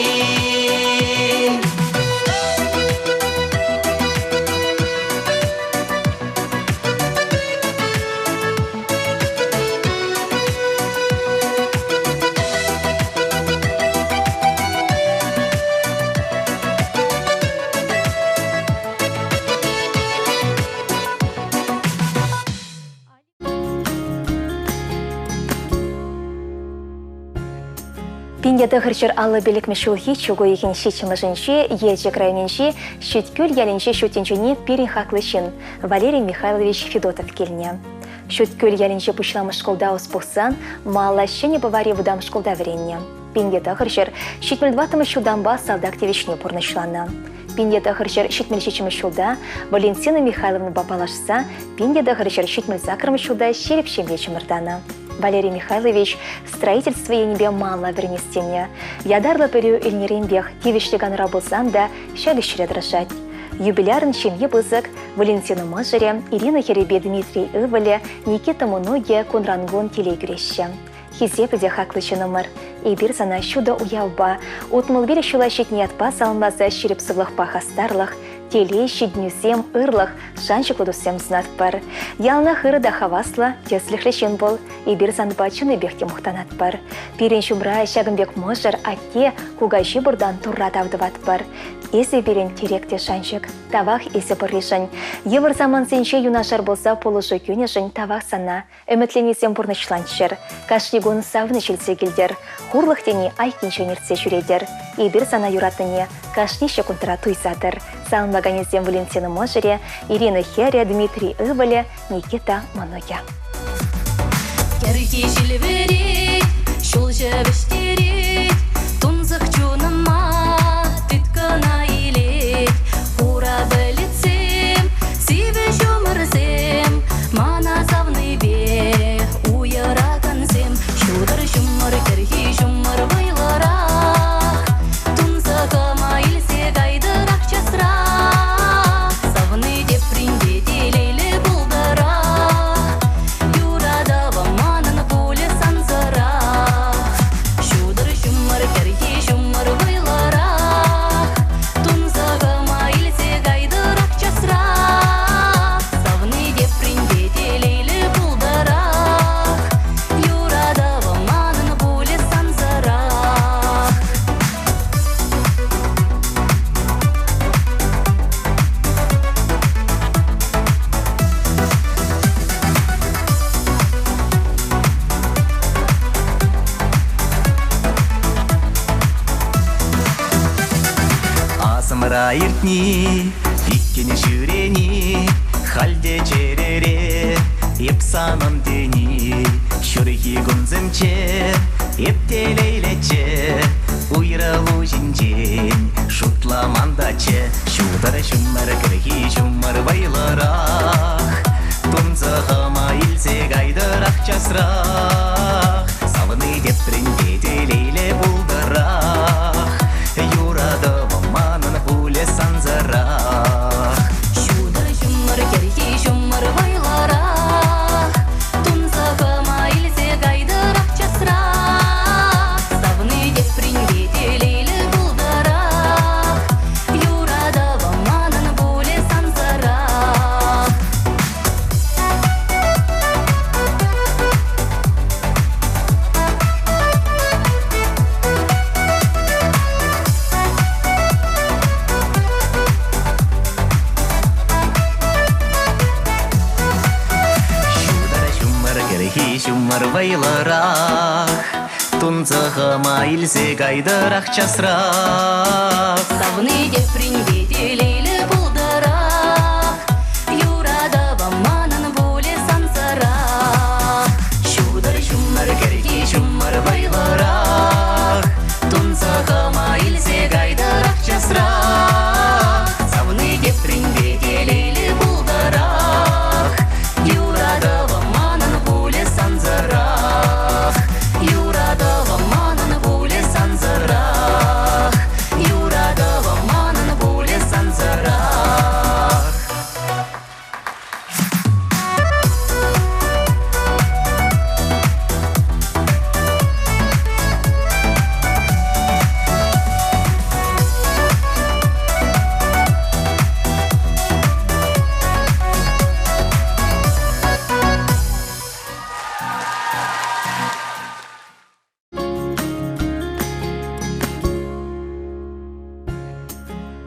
1955 ҫулхи чӳк уйӑхӗн ҫиччӗмӗшӗнче Елчӗк районӗнчи Ҫӳткӳл ялӗнче ҫут тӗнчене пирӗн хаклӑ ҫын Валерий Михайлович Федотов килнӗ. Ҫӳткӳл ялӗнче пуҫламӑш шкулта ӑс пухсан Малла Ҫӗнӗ Пӑвари вӑтам шкулта вӗреннӗ. 1974 ҫултанпа салтак тивӗҫне пурнӑҫланӑ. 1977 ҫулта Валентина Михайловнӑпа паллашса 1978 ҫулта ҫирӗп ҫемье чӑмӑртанӑ. Валерий Михайлович строительство енӗпе малалла вӗренес тенӗ. Ятарлӑ пӗлӳ илнӗренпех тивӗҫлӗ канура пулсан та ҫак ӗҫре тӑрӑшать. Юбилярӑн ҫемйи пысӑк, Валентина мӑшӑрӗ, Ирина хӗрӗпе Дмитрий ывӑлӗ, Никита мӑнукӗ кунран-кун телей кӳреҫҫӗ. Хисепӗ те хаклӑ ҫыннӑмӑр. Эпир сана ҫутӑ уявпа, 65 ҫула ҫитнӗ ятпа саламласа ҫирӗп сывлӑхпа хастарлӑх, телей, ҫитӗнӳсем, ырлӑх, шанчӑклӑ туссем сунатпӑр. Яланах ырӑ та хаваслӑ, тӗслӗхлӗ ҫын пул. Эпир санпа чӑннипех те мухтанатпӑр. Пирӗн ҫумра ҫакӑн пек мӑшӑр, атте, кукаҫи пуртан Турра тав тӑватпӑр. Эсӗ пирӗн тӗрек те шанчӑк. Тавах эсӗ пурришӗн. Йывӑр самантсенче юнашар пулса пулӑшу кӳнӗшӗн тавах сана. Ӗмӗтленисем пурнӑҫланччӑр. Кашни кун савӑнӑҫ илсе килтӗр. Хурлӑх тени айккинчен иртсе ҫӳретӗр. Эпир сана юратнине кашни ҫеккунтра туйса тӑр. Саламлаканӗсем Валентина мӑшӑрӗ, Ирина хӗрӗ, Дмитрий ывӑлӗ, Никита мӑнукӗ. Кӗрхи ҫил вӗрет, ҫулҫӑ вӗҫтерет, тунсӑх чунӑма тыткӑна илет. Хура пӗлӗтсем, сивӗ ҫумӑрсем мана савнипе уйӑракансем. Ҫутӑр ҫумӑр, кӗрхи ҫумӑр вӑйлӑрах, тунсӑхӑма илсе кайтӑрах часрах. Савни тепринпе телейлӗ пултӑрах, юратӑвӑм манӑн пулӗ сансӑрах. Ҫутӑр ҫумӑр, кӗрхи ҫумӑр вӑйлӑрах, тунсӑхӑма илсе кайтӑрах часрах. Савни тепринпе телейлӗ пултӑрах, юратӑвӑм манӑн пулӗ сансӑрах. Асӑмра иртни, иккӗн ҫӳрени, халь те чӗрере эп санӑн тени. Ҫурхи кунсенче эп телейлӗччӗ, уйрӑлу ҫинчен шутламан таччӗ. Ҫутӑр ҫумӑр, кӗрхи ҫумӑр вӑйлӑрах, тунсӑхӑма илсе кайтӑрах часрах. Савни тепринпе телейлӗ пултӑрах, юратӑвӑм манӑн пулӗ сансӑрах. Ҫутӑр ҫумӑр, кӗрхи ҫумӑр вӑйлӑрах, тунсӑхӑма илсе кайтӑрах часрах. Савни тепринпе телейлӗ пултӑрах, юратӑвӑм манӑн пулӗ сансӑрах. Ҫутӑр ҫумӑр, кӗрхи ҫумӑр вӑйлӑрах, тунсӑхӑма илсе кайтӑрах часрах. Савни тепринпе телейлӗ пултӑрах, юратӑвӑм манӑн пулӗ сансӑрах. Ҫутӑр ҫумӑр, кӗрхи ҫумӑр вӑйлӑрах, тунсӑхӑма илсе кайтӑрах часрах. Савни тепринпе телейлӗ пултӑрах, юратӑвӑм манӑн пулӗ сансӑрах. Юратӑвӑм манӑн пулӗ сансӑрах, юратӑвӑм манӑн пулӗ сансӑрах.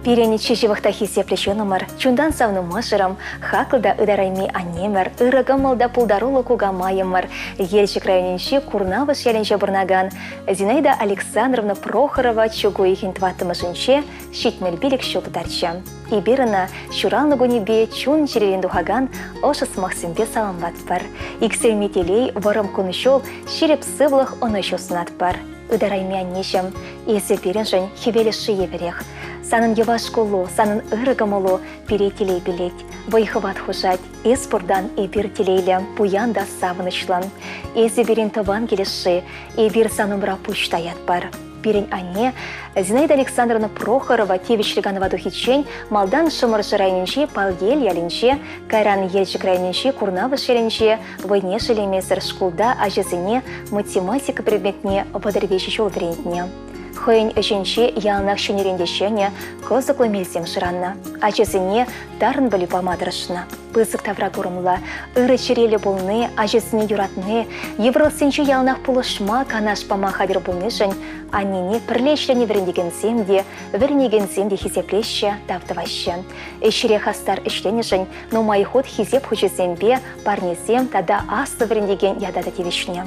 Пирӗн чи ҫывӑх та хисеплӗ ҫыннӑмӑр, чунтан савнӑ мӑшӑрӑм, хаклӑ та ытарайми аннемӗр, ырӑ кӑмӑл та пултаруллӑ кукамайӑмӑр, Елчӗк районӗнчи Курнавӑш ялӗнче пурӑнакан Зинаида Александровна Прохорова чӳк уйӑхӗн тӑваттӑмӗшӗнче 75 ҫул тутарчӗ. Эпир ӑна ҫуралнӑ кунӗпе чун-чӗререн тухакан ӑшӑ сӑмахсемпе саламлатпӑр. Иксӗлми телей, вӑрӑм кун-ҫул, ҫирӗп сывлӑх, ӑнӑҫу сунатпӑр. Ытарайми аннеҫӗм, эсӗ пирӗншӗн хӗвел ӑшши евӗрех. Санӑн йӑваш куллу, санӑн ырӑ кӑмӑлу пире телей пилет, вӑй-хӑват хушать. Эс пуртан эпир телейлӗ, пуян та савӑнӑҫлӑ. Эсӗ пирӗн тӑван килӗшши, эпир сан умра пуҫ таятпӑр. Пирӗн анне Зинаида Александровна Прохорова тивӗҫлӗ канӑва тухиччен малтан Шӑмӑршӑ районӗнчи Палкел ялӗнче, кайран Елчӗк районӗнчи Курнавӑш ялӗнче вӑйне шеллемесӗр шкулта ачасене математика предметне 33 ҫул вӗрентнӗ. Хӑйӗн ӗҫӗнче яланах ҫӗнӗрен те ҫӗнӗ, кӑсӑклӑ мелсем шыранӑ. Ачасене тарӑн пӗлӳ пама тӑрӑшнӑ. Пысӑк тавракурӑмлӑ, ырӑ чӗреллӗ пулни, ачасене юратни, йывӑрлӑхсенче яланах пулӑшма, канаш пама хатӗр пулнишӗн аннене пӗрле ӗҫленӗ вӗрентекенсем те, вӗренекенсем те хисеплеҫҫӗ, тав тӑваҫҫӗ. Ӗҫре хастар ӗҫленӗшӗн нумай хут хисеп хучӗсемпе парнесем тата аслӑ вӗрентекен ята та тивӗҫнӗ.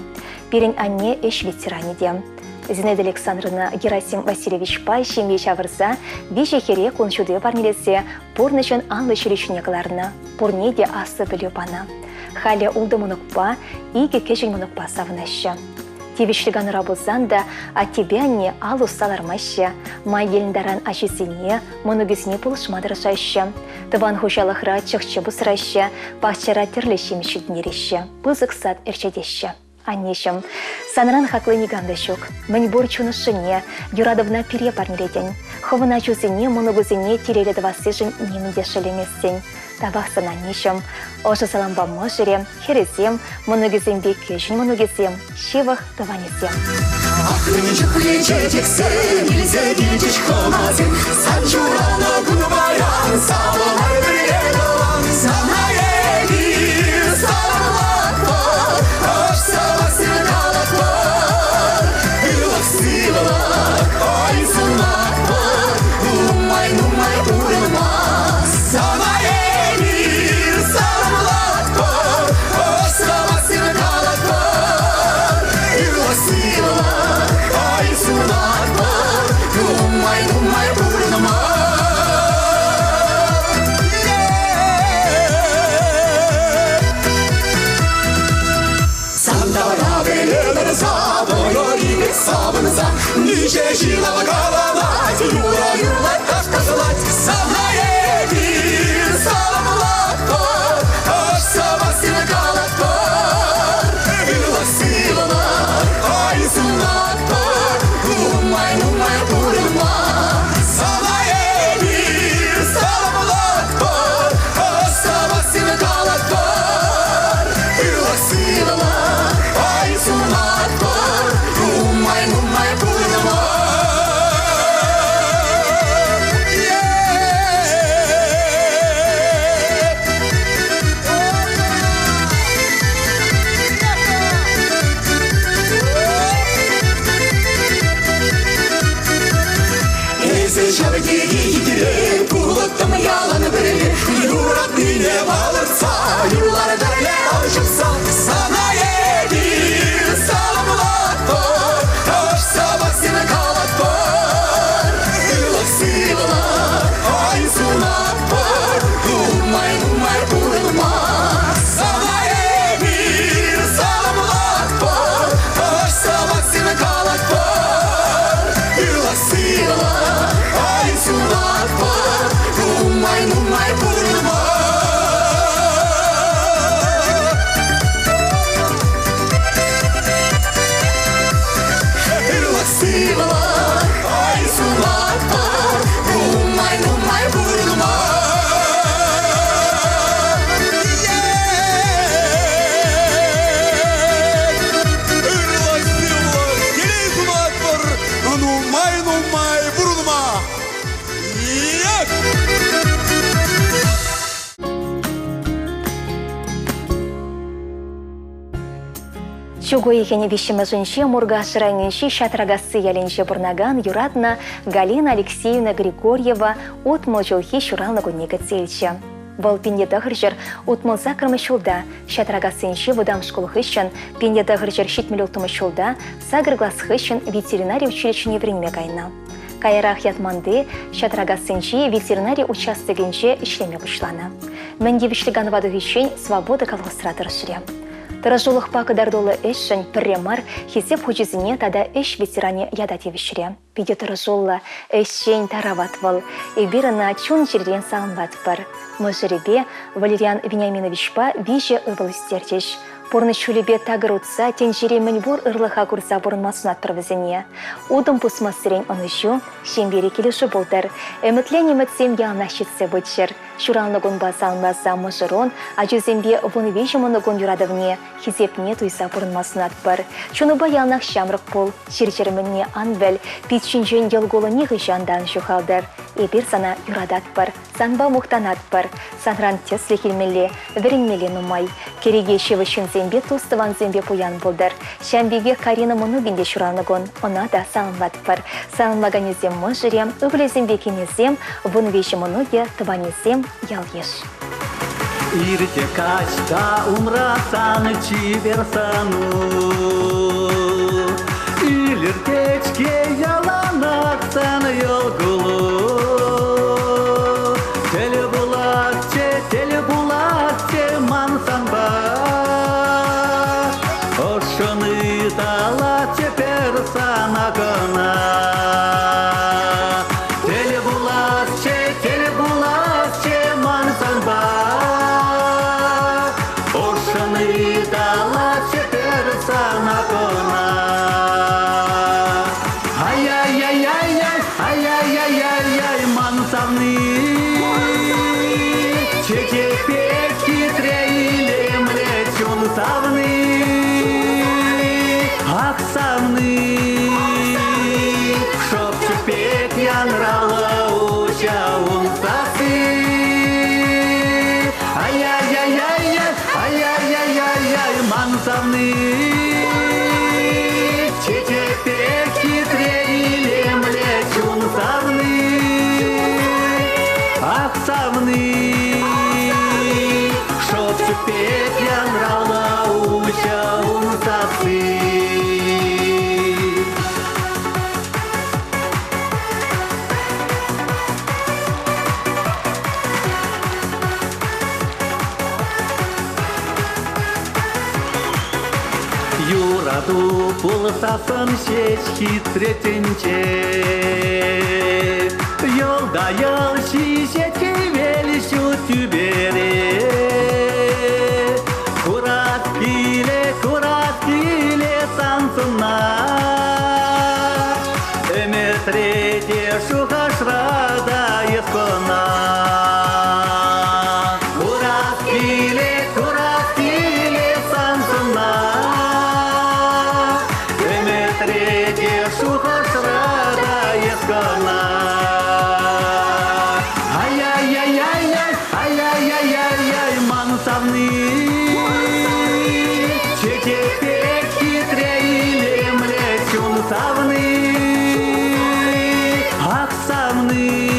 Пирӗн анне ӗҫ ветеранӗ те. Зинаида Александровна Герасим Васильевичпа ҫемье ҫавӑрса виҫӗ хӗре кун ҫути парнелесе пурнӑҫӑн анлӑ ҫулӗ ҫине кӑларнӑ, пурне те аслӑ пӗлӳ панӑ. Халӗ ултӑ мӑнукпа, икӗ кӗҫӗн мӑнукпа савӑнаҫҫӗ. Тивӗҫлӗ канура пулсан та аттепе анне ал усса лармаҫҫӗ, май килнӗ таран ачисене, мӑнукӗсене пулӑшма тӑрӑшаҫҫӗ. Тӑван хуҫалӑхра чӑх-чӗп усраҫҫӗ, пахчара тӗрлӗ ҫимӗҫ ҫитӗнтереҫҫӗ, пысӑк сад ӗрчетеҫҫӗ. Аннеҫӗм, санран хакли никам та ҫук. Мӗнпур чун ӑшшине, юратӑвна пире парнелетӗн. Хӑвӑн ачусене, мӑнукусене телейлӗ тӑвассишӗн нимӗн те шеллеместӗн. Тавах сана, аннеҫӗм. Ӑшӑ салампа мӑшӑрӗ, хӗрӗсем, мӑнукӗсемпе кӗҫӗн мӑнукӗсем, ҫывӑх тӑванӗсем. Ах, мӗн чухлӗ чечексем илсе килчӗҫ хӑнасем, сан ҫуралнӑ кун паян савӑнар пӗрле тӑван. Сана эпир саламлатпӑр, ӑш сӑмахсем калатпӑр, ырлӑх-сывлӑх ой сунатпӑр, нумай-нумай пурӑнма. Сана эпир саламлатпӑр, ӑш сӑмахсем калатпӑр, ырлӑх-сывлӑх ой сунатпӑр, нумай-нумай пурӑнма. Сантара пӗле тӑрса, вӑйӑри пек савӑнса, миҫе ҫын каланать, юрӑ юрлать, таш ташлать. Сана эпир саламлатпӑр, ӑш сӑмахсем калатпӑр, ырлӑх-сывлӑх ай сунатпӑр, нумай-нумай пурӑнма. Сана эпир саламлатпӑр, ӑш сӑмахсем калатпӑр, ырлӑх-сывлӑх ай сунатпӑр, нумай-нумай пурӑнма. Эсӗ ҫав тери хитре, пулӑттӑм ялан пӗрле, юратнине палӑртса, юрлар пӗрле ал ҫупса. Сана эпир саламлатпӑр, ӑш сӑмахсем калатпӑр, ырлӑх-сывлӑх ай сунатпӑр, нумай-нумай пурӑнма. Сана эпир саламлатпӑр, ӑш сӑмахсем калатпӑр, ырлӑх-сывлӑх ай сунатпӑр, нумай-нумай пурӑнма. Чӳк уйӑхӗн виҫҫӗмӗшӗнче Муркаш районӗнчи Ҫатракасси ялӗнче пурӑнакан юратнӑ Галина Алексеевна Григорьева 60 ҫулхи ҫуралнӑ кунне кӗтсе илчӗ. Вӑл 1968 ҫулта Ҫатракассинчи вӑтам шкул хыҫҫӑн 1976 ҫулта сакӑр класс хыҫҫӑн ветеринари училищине вӗренме кайнӑ. Каярах Ятманти Ҫатракассинчи ветеринари участокӗнче ӗҫлеме пуҫланӑ. Мӗн тивӗҫлӗ канӑва тухиччен Свобода колхозра тӑрӑшрӗ. Тӑрӑшулӑхпа кӑтартуллӑ ӗҫшӗн пӗрре мар Хисеп хучӗсене тата Ӗҫ ветеранӗ ята тивӗҫрӗ. Питӗ тӑрӑшуллӑ, ӗҫчен, тарават вӑл. Эпир ӑна чун-чӗререн саламлатпӑр. Мӑшӑрӗпе Валериан Вениаминовичпа виҫӗ ывӑл ӳстерчӗҫ. Пурнӑҫ ҫулӗпе такӑр утса тӗнчери мӗнпур ырлӑха курса пурӑнма сунатпӑр вӗсене. Утӑм пусмассерен ӑнӑҫу, ҫемьери килӗшӳ пултӑр. Ӗмӗтлен ӗмӗтсем яланах ҫитсе пыччӑр. Ҫуралнӑ кунпа саламласа мӑшӑрун, ачусемпе 13 мӑнукун юратӑвне, хисепне туйса пурӑнма сунатпӑр. Чунупа яланах ҫамрӑк пул, чир-чӗр мӗнне ан пӗл, пит ҫинчен йӑл кулӑ нихӑҫан та ан ҫухалтӑр. Эпир сана юрататпӑр, санпа мухтанатпӑр. Санран тӗслӗх илмелле, вӗренмелле нумай. Кӗреке ҫывӑх ҫынсемпе, тус-тӑвансемпе пуян пултӑр. Ҫавӑн пекех Карина мӑнукӗн те ҫуралнӑ кун, ӑна та саламлатпӑр. Саламлаканӗсем мӑшӑрӗ, ывӑлӗсемпе кинӗсем, 13 мӑнукӗ, тӑванӗсем, ял-йыш. Ирте каҫ та умра сан чипер сӑну. Илӗртет-ҫке яланах сан йӑл кулу. Тӗл пуласчӗ, тӗл пуласчӗ ман санпа. Ӑшшӑн ыталатчӗ пӗр сана кӑна. Тӗл пуласчӗ, тӗл пуласчӗ ман санпа. Ӑшшӑн ыталатчӗ пӗр сана кӑна. Ай-яй-яй-яй-яй, ай-яй-яй-яй-яй, ман савни. Чечек пек хитре илемлӗ чун савни. Ах, савни, шӑпчӑк пек янраллӑ уҫа ун сасси. Ай-яй-яй-яй-яй, ай-яй-яй-яй-яй, ман савни. Чечек пек хитре илемлӗ чун савни. Ах, савни, шӑпчӑк пек янраллӑ уҫӑ ун сасси. Юрату пулсассӑн ҫеҫ хитре тӗнче. Йӑл та йӑл ҫиҫет хӗвел ҫут тӳпере. Курас килет, курас килет сан сӑнна. Ӗмӗтре те, шухӑшра та эс кӑна. Курас килет, курас килет сан сӑнна. Ӗмӗтре те, шухӑшра та эс кӑна. Ай-яй-яй-яй-яй, ай-яй-яй-яй-яй, ман савни. Чечек пек хитре илемлӗ чун савни. Ах, савни.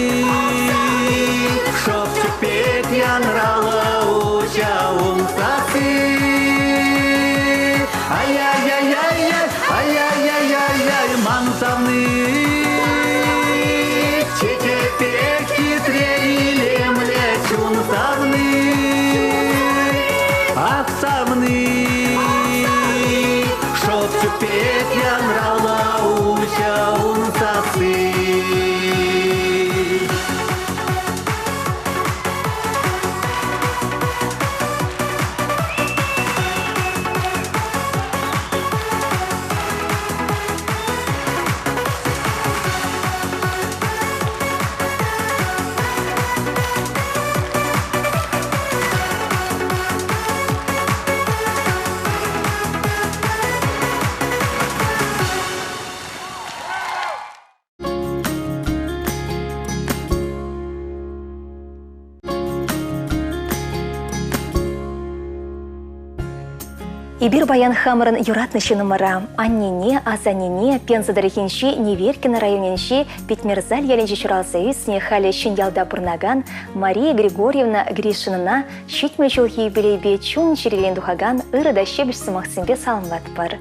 Эпир паян хамӑрӑн юратнӑ ҫыннӑмӑра, аннене, асаннене, Пенза тӑрӑхӗнчи Неверкино районӗнчи Петмерзаль ялӗнче ҫуралса ӳснӗ, халӗ Ҫӗньялта пурӑнакан Мария Григорьевна Гришинӑна 70 ҫулхи юбилейпе чун-чӗререн тухакан ырӑ та ҫепӗҫ сӑмахсемпе саламлатпӑр.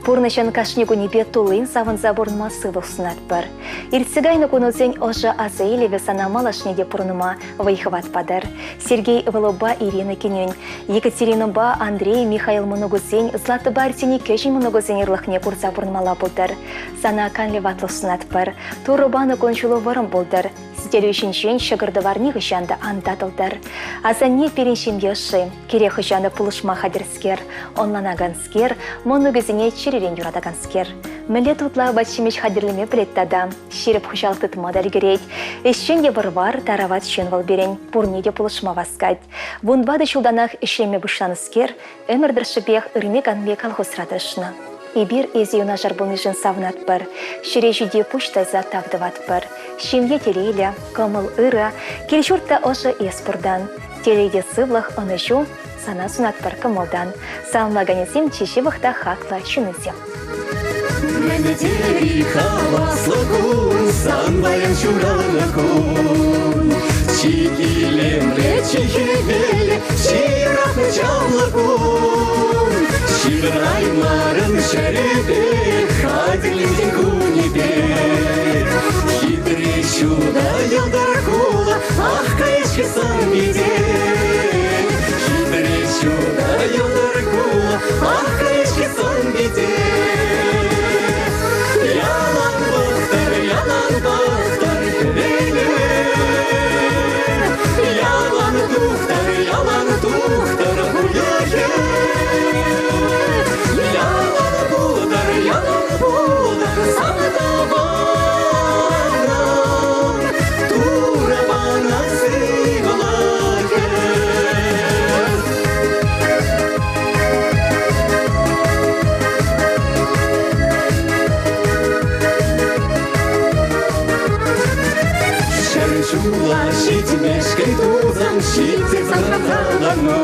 Пурнӑҫӑн кашни кунӗпе туллин савӑнса пурӑнма сывлӑх сунатпӑр. Иртсе кайнӑ кунусен ӑшӑ аса илӗвӗ сана малашне те пурӑнма вӑй-хӑват патӑр. Сергей Ивановпа Ирина кинӗн, Екатеринӑпа Андрей Михаил мӑнукусен, Златӑпа Арсений кӗҫӗн мӑнукусен ырлӑхне курса пурӑнмалла пултӑр. Сана канлӗ ватлӑх сунатпӑр. Турӑ панӑ кун-ҫулу вӑрӑм пултӑр. Сӗтелӳ ҫинчен ҫӑкӑр-тӑвар нихӑҫан та ан татӑлтӑр. Асанне пирӗн ҫемье ӑшши, кирек хӑҫан та пулӑшма хатӗрскер, ӑнланаканскер, мӑнукӗсене чӗререн юратаканскер. Мӗнле тутлӑ апат-ҫимӗҫ хатӗрлеме пӗлет тата. Ҫирӗп хуҫалӑх тытма та ӗлкӗрет. Ӗҫчен те вӑр-вар, тарават ҫын вӑл пирӗн, пурне те пулӑшма васкать. Вунтӑватӑ ҫултанах ӗҫлеме пуҫланӑскер, ӗмӗр тӑршшӗпех ырми-канми колхозра тӑрӑшнӑ. Эпир эсӗ юнашар пулнишӗн савӑнатпӑр, ҫӗре ҫити пуҫ тайса тав тӑватпӑр. Ҫемье телейлӗ, кӑмӑл ырӑ, кил-ҫурт та ӑшӑ эс пуртан. Телей те сывлӑх, ӑнӑҫу сана сунатпӑр кӑмӑлтан. Саламлаканӗсем чи ҫывӑх та хаклӑ ҫыннисем. Мӗн тери хаваслӑ кун, сан паян ҫуралнӑ кун. Чи илемлӗ, чи хӗвеллӗ, чи юратнӑ чаплӑ кун. Ҫывӑраймарӑм ҫӗрӗпе, хатӗрленсен кунӗпе. Хитре ҫутӑ йӑлтӑр хула, ах, каяс-ҫке сан пите. Хитре ҫутӑ йӑлтӑр хула, ах, каяс-ҫке сан пите. Ялан пӑхтӑр, ялан пӑхтӑр хӗвеле. Ялан тухтӑр, ялан тухтӑр хуйӑхӗ. Ялан пултӑр, ялан пултӑр сан тӑванӑм. Турӑ панӑ сывлӑхӗ. Ҫӗр ҫула ҫитмешкӗн тусам ҫитсе сахаллану.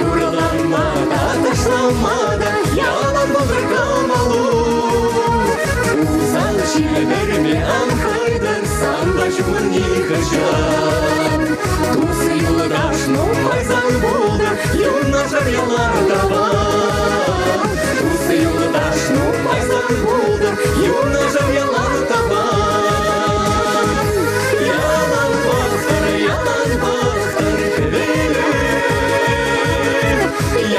Юрлама та, ташлама та ялан пултӑр кӑмӑлу. Усал ҫил вӗрме ан хӑйтӑр, санпа ҫумӑн нихӑҫан. Тус-юлташ нумай сан пултӑр, юнашар ялан тӑван. Тус-юлташ нумай сан пултӑр, юнашар ялан тӑван. Ялан пӑхтӑр, ялан пӑхтӑр хӗвеле.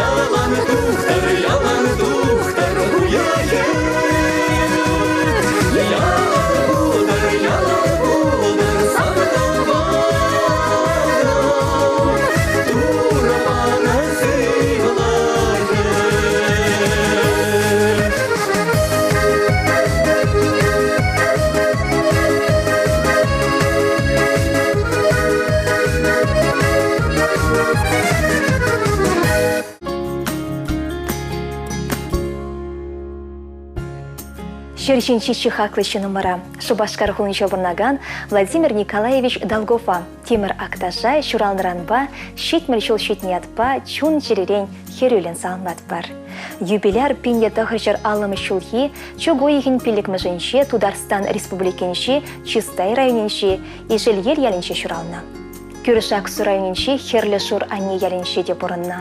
Ялан тухтӑр, ялан тухтӑр уйӑхӗ. Ялан пултӑр, ялан пултӑр сан тӑванӑм. Турӑ панӑ сывлӑхӗ. Ҫӗр ҫинчи чи хаклӑ ҫыннӑмӑра, Шупашкар хулинче пурӑнакан Владимир Николаевич Долгова Тимӗр Акташа ҫуралнӑранпа 70 ҫул ҫитнӗ ятпа чун-чӗререн хӗрӳллӗн саламлатпӑр. Юбиляр 1950 ҫулхи чӳк уйӑхӗн пиллӗкмӗшӗнче Тутарстан Республикинчи Чистай районӗнчи Ишельел ялӗнче ҫуралнӑ. Кӳршӗ Аксу районӗнчи Хӗрлӗ Шур Анне ялӗнче те пурӑннӑ.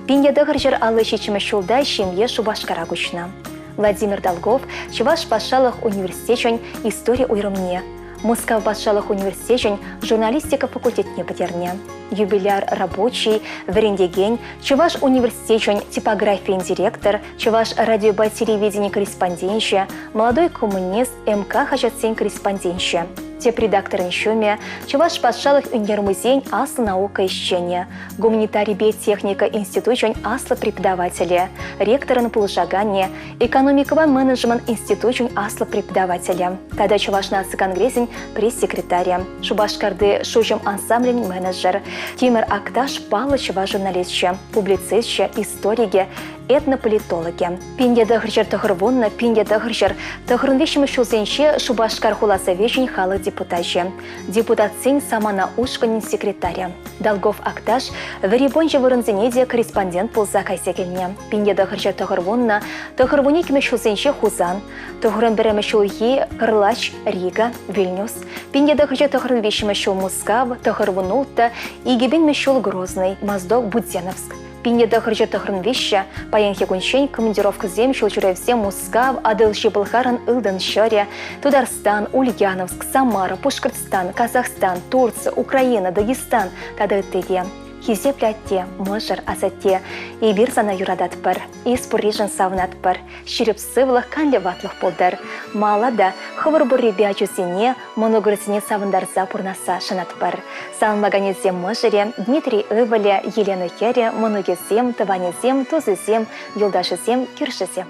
1957 ҫулта ҫемье Шупашкара куҫнӑ. Владимир Долгов Чӑваш патшалӑх университечӗн истори уйрӑмне, Мускав патшалӑх университечӗн журналистика факультетне пӗтернӗ. Юбиляр рабочий, вӗрентекен, Чӑваш университечӗн типографийӗн директор, Чӑваш радиопа телевидени корреспонденчӗ, Молодой коммунист, МК хаҫатсен корреспонденчӗ. Тӗп редакторӑн ҫумӗ, Чӑваш патшалӑх ӳнер музейӗн аслӑ наука ӗҫченӗ, гуманитарипе техника институчӗн аслӑ преподавателӗ, ректорӑн пулӑшаканӗ, экономикӑпа менеджмент институчӗн аслӑ преподавателӗ тата Чӑваш наци конгресӗн пресс-секретарӗ, Шупашкарти Шуҫӑм ансамблӗн менеджер, Тимӗр Акташ паллӑ чӑваш журналисчӗ, публицисчӗ, историкӗ, этнополитологӗ. 1990 1993 ҫулсенче Шупашкар хула совечӗн халӑх. депутачӗ, депутатсен Самана ушкӑнӗн секретарӗ. Долгов Акташ вӗри пӑнчӑ вырӑнсене те корреспондент пулса кайса килнӗ. 1990 тӑхӑр вун иккӗмӗш ҫулсенче Хусан, тӑхӑрӑн пӗрремӗш ҫулхи Кӑрлач, Рига, Вильнюс, 1993 ҫул Мускав, тӑхӑр вун улттӑ, 2000 ҫул Грозный, Моздок, Буденновск. 1993 паянхи кунччен командировкӑсем, ҫулҫӳревсем Мускав, Атӑлҫи Пӑлхарӑн Ылтӑн ҫӗрӗ, Тутарстан, Ульяновск, Самара, Пушкӑртстан, Казахстан, Турци, Украина, Дагестан тата ытти те. Хисеплӗ атте, мӑшӑр, асатте, эпир сана юрататпӑр, эс пурришӗн савӑнатпӑр, ҫирӗп сывлӑх, канлӗ ватлӑх пултӑр. Мала та хӑвӑр пуррипе ачусене, мӑнукӑрсене савӑнтарса пурӑнасса шанатпӑр. Саламлаканӗсем мӑшӑрӗ, Дмитрий ывӑлӗ, Елена хӗрӗ, мӑнукӗсем, тӑванӗсем, тусӗсем, юлташӗсем, кӳршӗсем.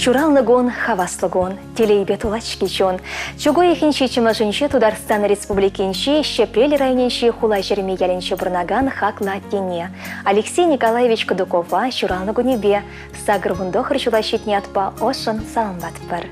Ҫуралнӑ кун, хаваслӑ кун, телейпе тулать-ҫке чун. Чӳк уйӑхӗн ҫиччӗмӗшӗнче Тутарстан Республикинчи Ҫӗпрел районӗнчи Хулаҫырми ялӗнче пурӑнакан хаклӑ аттене Алексей Николаевич Кадукова ҫуралнӑ кунӗпе 89 ҫула ҫитнӗ ятпа ӑшшӑн саламлатпӑр.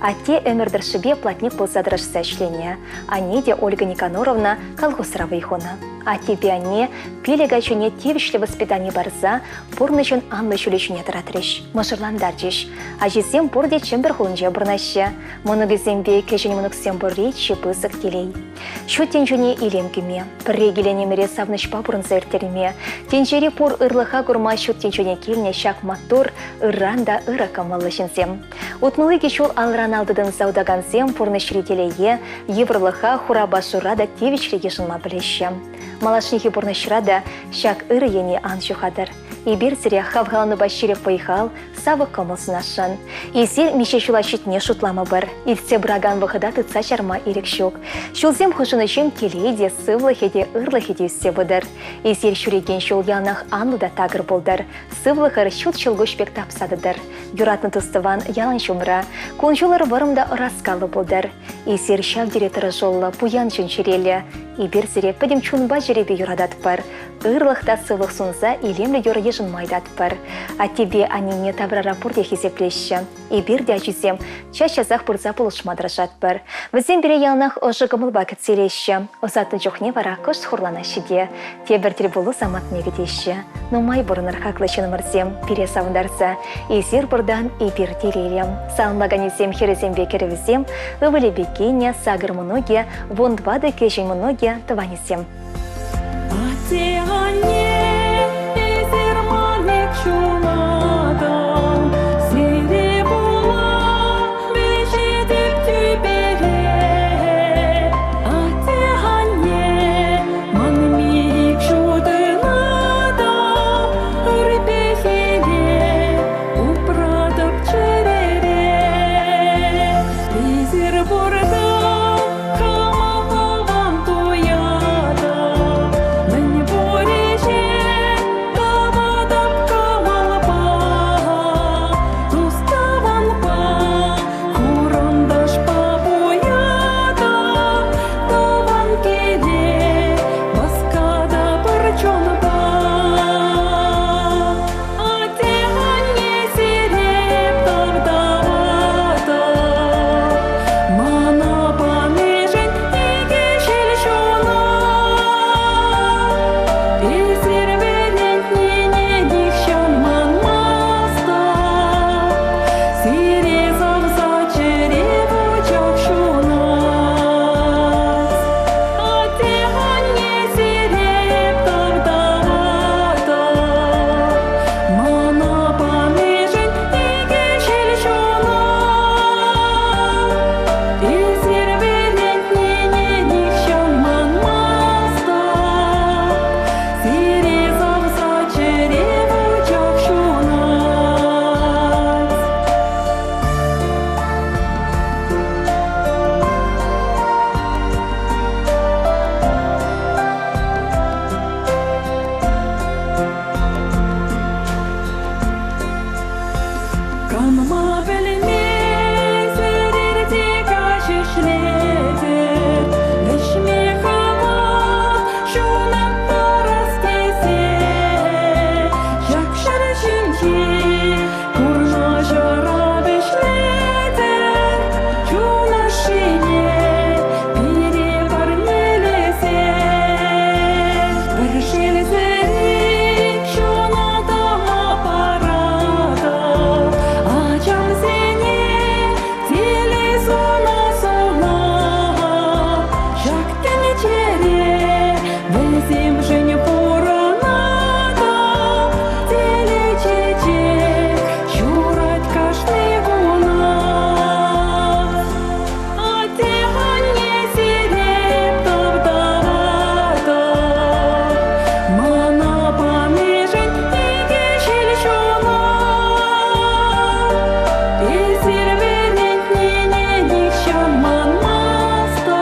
Атте ӗмӗр тӑршшӗпе платник пулса тӑрӑшса ӗҫленӗ. Анне те Ольга Никаноровна колхозра вӑй хунӑ. Аттепе анне пилӗк ачине тивӗҫлӗ воспитани парса пурнӑҫӑн анлӑ ҫулӗ ҫине тӑратрӗҫ, мӑшӑрлантарчӗҫ. Ачисем пурте Чӗмпӗр хулинче пурӑнаҫҫӗ. Мӑнукӗсемпе кӗҫӗн мӑнуксем пурри чи пысӑк телей. Ҫут тӗнчене илем кӳме, пӗрре килен ӗмӗре савӑнӑҫпа пурӑнса ирттерме, тӗнчери пур ырлӑха курма ҫут тӗнчене килнӗ ҫак маттур, ырран та ырӑ кӑмӑллӑ ҫынсем. 62 ҫул алран ал тытӑнса утакансем пурнӑҫри телее, йывӑрлӑха хурапа шурра та тивӗҫлӗ йышӑнма пӗлеҫҫӗ. Малашнехи пурнӑҫра та ҫак ырӑ ене ан ҫухатӑр. Эпир сире хавхаланупа ҫирӗп вӑй-хал, савӑк кӑмӑл сунасшӑн. Эсир миҫе ҫула ҫитни шутламӑпӑр. Иртсе пыракан вӑхӑта тытса чарма ирӗк ҫук. Ҫулсем хушӑннӑҫем телей те, сывлӑхӗ те, ырлӑхӗ те ӳссе пытӑр. Эсир ҫӳрекен ҫул яланах анлӑ та такӑр пултӑр. Сывлӑхӑр ҫут ҫӑлкуҫ пек тапса тӑтӑр. Юратнӑ тус-тӑван ялан ҫумра. Кун-ҫулӑр вӑрӑм та ӑраскаллӑ пултӑр. Эсир ҫав тери тӑрӑшуллӑ, пуян чун-чӗреллӗ. Эпир сире пӗтӗм чунпа-чӗрепе юрататпӑр. Ырлӑх та сывлӑх сунса илемлӗ юрӑ йышӑнма ыйтатпӑр. Аттепе аннене таврара пурте хисеплеҫҫӗ. Эпир те, ачисем, час-часах пырса пулӑшма тӑрӑшатпӑр. Вӗсем пире яланах ӑшӑ кӑмӑлпа кӗтсе илеҫҫӗ. Ӑсатнӑ чухне вара кӑшт хурланаҫҫӗ те. Тепӗр тӗлпулу самантне кӗтеҫҫӗ. Нумай пурӑнӑр хаклӑ ҫыннӑмӑрсем, пире савӑнтарса. Эсир пуртан, эпир телейлӗ. Саламлаканӗсем хӗрӗсемпе кӗрӗвӗсем, ывӑлӗпе кинӗ, сакӑр мӑнукӗ, 14 кӗҫӗн мӑнукӗ, тӑванӗсем. Атте-анне, эсир ман пек ҫунатӑн, сире пула вӗҫетӗп тӳпере. Атте-анне, манми ик ҫутӑна та ыр пехиле упратӑп чӗрере. Эсир пуртан Кама аван туятӑп, мӗн пур ӗҫе тӑватӑп кӑмӑлпа, тус-тӑванпа, хурӑнташпа пуятӑп, тӑван киле васкатӑп чунпа. Атте-анне сире тав тӑватӑп, мана панишӗн икӗ ҫил ҫуна. Эсир вӗрентнине нихҫан манмастӑп, сире савса чӗре вучах ҫунать. Атте-анне сире тав тӑватӑп, мана панишӗн икӗ ҫил ҫуна. Эсир вӗрентнине нихҫан манмастӑп, сире савса чӗре вучах ҫунать. Канма пӗлмесӗр ирте каҫ ӗҫлетӗр, вӗҫме хавас ҫунат парас тесе. Ҫак ҫӗр ҫинче пурнӑҫӑра вӗҫлетӗр, чун ӑшшине пире парнелесе. Пӗр шелсӗрех ҫунатӑма паратӑп, ачамсене телей суна-суна. Ҫак тӗнчере вӗсемшӗн пурӑнатӑп, телей чечек ҫурать кашни кунах. Атте-анне сире тав тӑватӑп, мана панишӗн икӗ ҫил ҫуна. Эсир вӗрентнине нихҫан манмастӑп,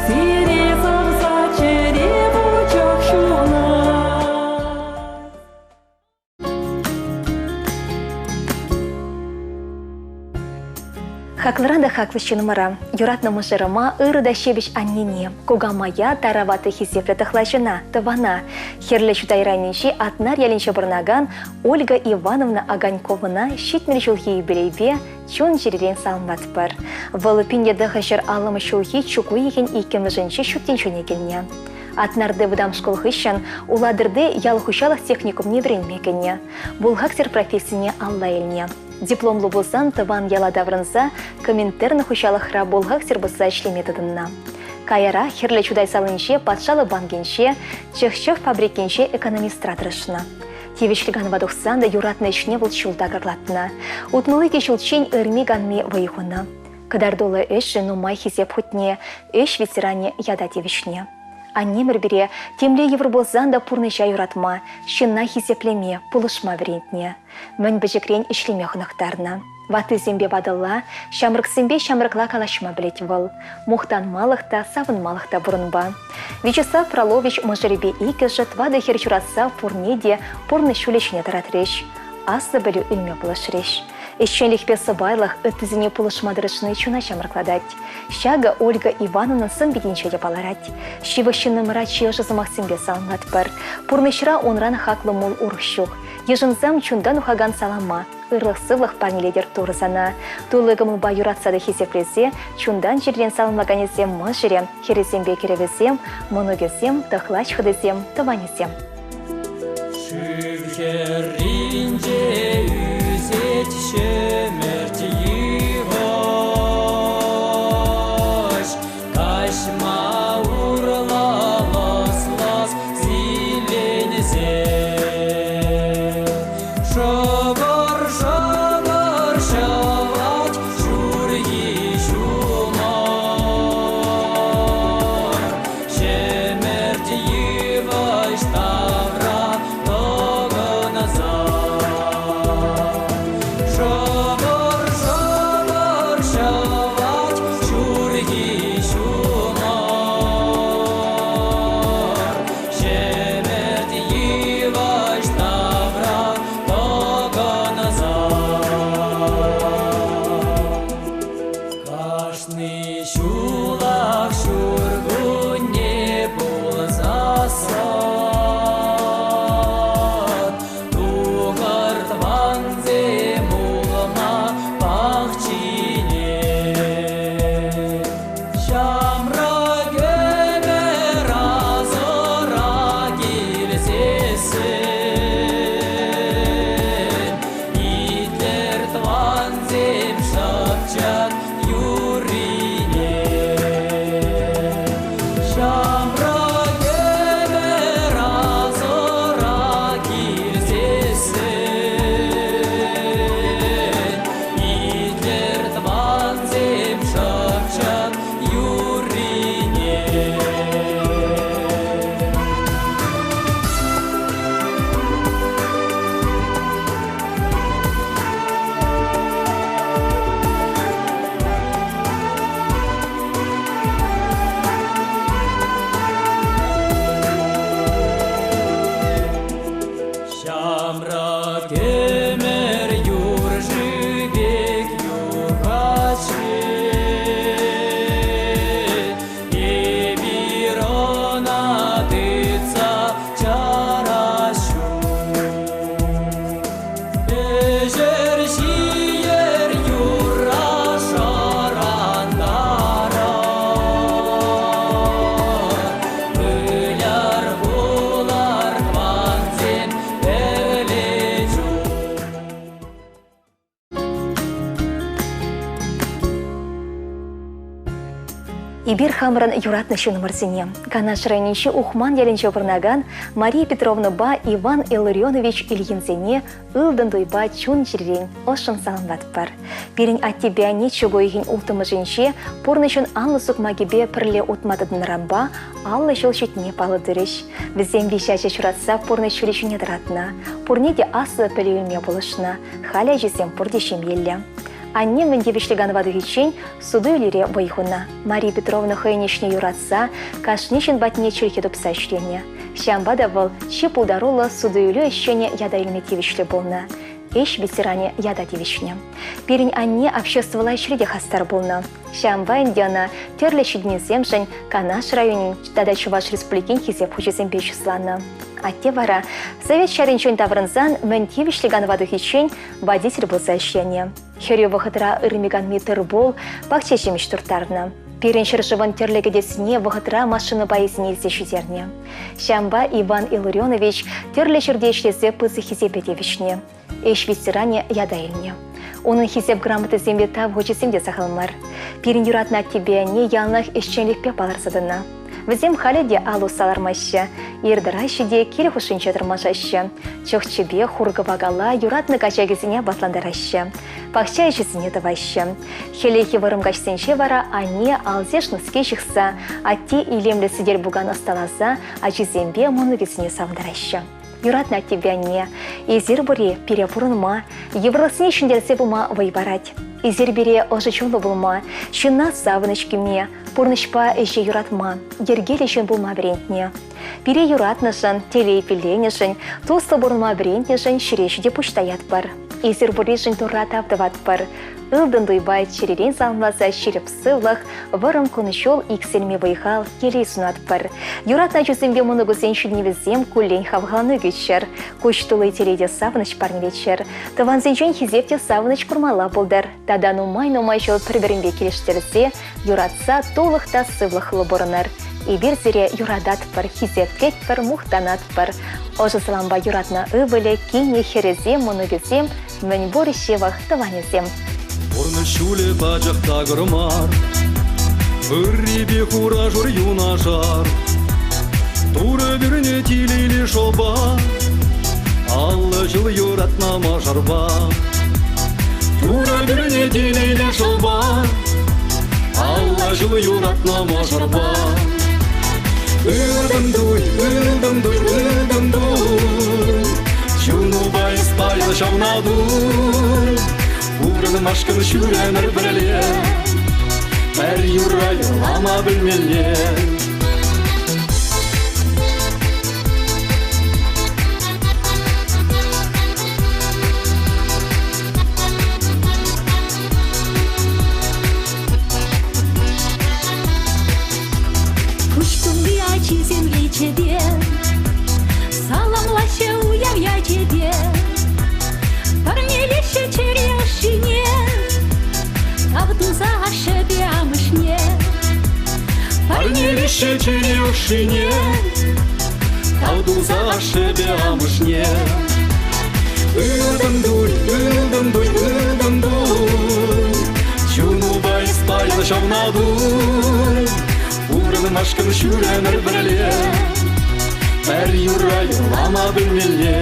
сире савса чӗре вучах ҫунать. Хаклӑран та хаклӑ ҫынӑмӑра, юратнӑ мӑшӑрӑма, ырӑ та ҫепӗҫ аннене, кукамая, тараватлӑ хисеплӗ тӑхлачӑна, тӑвана, Хӗрлӗ Чутай районӗнчи Атнар ялӗнче пурӑнакан Ольга Ивановна Огоньковӑна 70 ҫулхи юбилейпе чун-чӗререн саламлатпӑр. Вӑл 1950 ҫулхи чӳк уйӑхӗн иккӗмӗшӗнче ҫут тӗнчене килнӗ. Атнарти вӑтам шкул хыҫҫӑн Улатӑрти ял хуҫалӑх техникумне вӗренме кӗнӗ. Бухгалтер профессине алла илнӗ. Дипломлӑ пулсан тӑван яла таврӑнса Коминтерн хуҫалӑхра бухгалтер пулса ӗҫлеме тытӑннӑ. Каярах Хӗрлӗ Чутай салинче патшалӑх банкӗнче, чӑх-чӑх фабрикинче экономистра тӑрӑшнӑ. Тивӗҫлӗ канӑва тухсан та юратнӑ ӗҫне вӑл ҫулта кӑрлатнӑ. 62 ҫулччен ырми-канми вӑй хунӑ. Кӑтартуллӑ ӗҫшӗн нумай хисеп хутне, ӗҫ ветеранӗ ята тивӗҫнӗ. Аннемӗр пире темле йывӑр пулсан та пурнӑҫа юратма, ҫынна хисеплеме, пулӑшма вӗрентнӗ. Мӗн пӗчӗкрен ӗҫлеме хӑнӑхтарнӑ. Ваттисемпе ватӑлла, ҫамрӑксемпе ҫамрӑкла калаҫма пӗлет вӑл. Мухтанмалӑх та, савӑнмалӑх та вырӑнпа. Вячеслав Фролович мӑшӑрӗпе иккӗшӗ тӑватӑ хӗр ҫуратса пурне те пурнӑҫ ҫулӗ ҫине тӑратрӗҫ, аслӑ пӗлӳ илме пулӑшрӗҫ. Ӗҫченлӗхпе сӑпайлӑх ыттисене пулӑшма тӑрӑшни чуна ҫамрӑклатать. Ҫакӑ Ольга Ивановнӑн сӑн-питӗнче те палӑрать. Ҫывӑх ҫыннӑмӑра чи ӑшӑ сӑмахсемпе саламлатпӑр. Пурнӑҫра унран хаклӑ мул урӑх ҫук. Йышӑнсам чунтан тухакан салама, ырлӑх-сывлӑх парнелетӗр Турӑ сана. Тулли кӑмӑлпа юратса та хисеплесе, чунтан-чӗререн саламлаканӗсем мӑшӑрӗ, хӗрӗсемпе кӗрӗвӗсем, мӑнукӗсем, тӑхлач хӑтисем, тӑванӗсем. Шыв хӗрринче ӳсет ҫӗмӗрт йывӑҫ, Каҫма урлӑ лӑс-лӑс силленсе. Шӑпӑр-шӑпӑр ҫӑвать ҫурхи ҫумӑр. Ҫӗмӗрт йывӑҫ тавра тӑкӑнса. Шӑпӑр-шӑпӑр ҫӑвать ҫурхи ҫумӑр. Ҫӗмӗрт йывӑҫ тавра тӑкӑнса. Кашни ҫулах ҫуркунне пулсассӑн тухӑр тӑвансем улма пахчине. Ҫамрӑк ӗмӗр асӑра килсессӗн итлӗр тӑвансем шӑпчӑк юррине. Ҫамрӑк ӗмӗр асӑра килсессӗн итлӗр тӑвансем шӑпчӑк юррине. Ҫамрӑк ӗмӗр юр пек юхать-ши? Эпир ӑна тытса чарас ҫук. Ӗҫӗр ҫийӗр юрра шӑрантарӑр. Выльӑр хулар тӑвансем пӗрле чух. Эпир хамӑрӑн юратнӑ ҫыннӑмӑрсене Канаш районӗнчи Ухман ялӗнче пурӑнакан Мария Петровнӑпа Иван Илларионович Ильинсене ылтӑн туйпа чун-чӗререн ӑшшӑн саламлатпӑр. Пирӗн аттепе анне чӳк уйӑхӗн улттӑмӗшӗнче пурнӑҫӑн анлӑ сукмакӗпе пӗрле утма тытӑннӑранпа 50 ҫул ҫитнине паллӑ турӗҫ. Вӗсем виҫӗ ача ҫуратса пурнӑҫ ҫулӗ ҫине тӑратнӑ. Пурне те аслӑ пӗлӳ илме пулӑшнӑ. Халӗ ачисем пурте ҫемьеллӗ. Анне мӗн тивӗҫлӗ канӑва тухиччен суту-илӳре вӑй хунӑ. Мария Петровна хӑйӗн ӗҫне юратса кашни ҫын патне чӗлхе тупса ӗҫленӗ. Ҫавӑнпа та вӑл чи пултаруллӑ суту-илӳ ӗҫченӗ ята илме тивӗҫлӗ пулнӑ. Ӗҫ ветеранӗ ята тивӗҫнӗ. Пирӗн анне обществӑлла ӗҫре те хастар пулнӑ. Ҫавӑнпа ӗнтӗ ӑна тӗрлӗ ҫитӗнӳсемшӗн Канаш районӗн тата Чӑваш Республикин Хисеп хучӗсемпе чысланӑ. Атте вара Совет ҫарӗнчен таврӑнсан мӗн тивӗҫлӗ канӑва тухиччен водитель пулса ӗҫленӗ. Хӗрӳ вӑхӑтра ырми-канми тыр-пул, пахча ҫимӗҫ турттарнӑ. Пирӗн ҫӗршывӑн тӗрлӗ кӗтесне вӑхӑтра машина пайӗсене илсе ҫитернӗ. Ҫавӑнпа Иван Илларионович тӗрлӗ ҫӗрте ӗҫлесе пысӑк хисепе тивӗҫнӗ. Ӗҫ ветеранӗ ята илнӗ. Унӑн Хисеп грамотисемпе тав хучӗсем те сахал мар. Пирӗн юратнӑ аттепе анне яланах ӗҫченлӗхпе палӑрса тӑнӑ. Вӗсем халӗ те ал усса лармаҫҫӗ. Ир тӑраҫҫӗ те кил хушшинче тӑрмашаҫҫӗ. Чӑх-чӗпе, хур-кӑвакала юратнӑ качакисене апатлантараҫҫӗ. Пахча ӗҫӗсене тӑваҫҫӗ. Хӗллехи вӑрӑм каҫсенче вара анне алсеш-нуски ҫыхса, атте илемлӗ сӗтел-пукан ӑсталаса ачисемпе мӑнукӗсене савӑнтараҫҫӗ. Юратнӑ аттепе анне, эсир пури пире пурӑнма, йывӑрлӑхсене ҫӗнтерсе пыма вӑй парать. Эсир пире ӑшӑ чунлӑ пулма, ҫынна савӑнӑҫ кӳме, пурнӑҫпа ӗҫе юратма, йӗркеллӗ ҫын пулма вӗрентнӗ. Пире юратнӑшӑн, телей пилленӗшӗн, туслӑ пурӑнма вӗрентнӗшӗн ҫӗре ҫити пуҫ таятпӑр. Эсир пурришӗн Турра тав тӑватпӑр. Ылтӑн туйпа чӗререн саламласа ҫирӗп сывлӑх, вӑрӑм кун-ҫул, иксӗлми вӑй-хал, телей сунатпӑр. Юратнӑ ачусемпе мӑнукусен ҫитӗнӗвӗсем куллен хавхалану кӳччӗр. Куҫ тулли телей те савӑнӑҫ парнелеччӗр. Тӑвансенчен хисеп те савӑнӑҫ курмалла пултӑр. Тата нумай-нумай ҫул пӗр-пӗринпе килӗштерсе, юратса тулӑх та сывлӑхлӑ пурӑнӑр. Эпир сире юрататпӑр, хисеплетпӗр, мухтанатпӑр. Ӑшӑ салампа юратнӑ ывӑлӗ, кинӗ, хӗрӗсем, мӑнукӗсем, мӗнпур ҫывӑх тӑванӗсем. Пурнӑҫ ҫулӗ пачах такӑр мар, Ыррипе хура-шур юнашар. Турӑ пӳрнӗ телейлӗ шӑпа, 50 ҫул юратнӑ мӑшӑрпа. Турӑ пӳрнӗ телейлӗ шӑпа, 50 ҫул юратнӑ мӑшӑрпа. Ылтӑн туй, ылтӑн туй, ылтӑн туй, Чунупа эс паян ҫавна туй. Пурӑнмашкӑн ҫӳремӗр пӗрле, Пӗр юрра юрлама пӗлмелле. Куҫ тулли ачисем речӗпе Саламлаҫҫӗ уяв ячӗпе. Парнелеҫҫӗ чӗре ӑшшине, Тав туса ашшӗпе амӑшне. Парнелеҫҫӗ чӗре ӑшшине, Тав туса ашшӗпе амӑшне. Ылтӑн туй, ылтӑн туй, ылтӑн туй, Чунупа эс паян ҫавна туй. Пурӑнмашкӑн ҫӳремӗр пӗрле, Пӗр юрра юрлама пӗлмелле.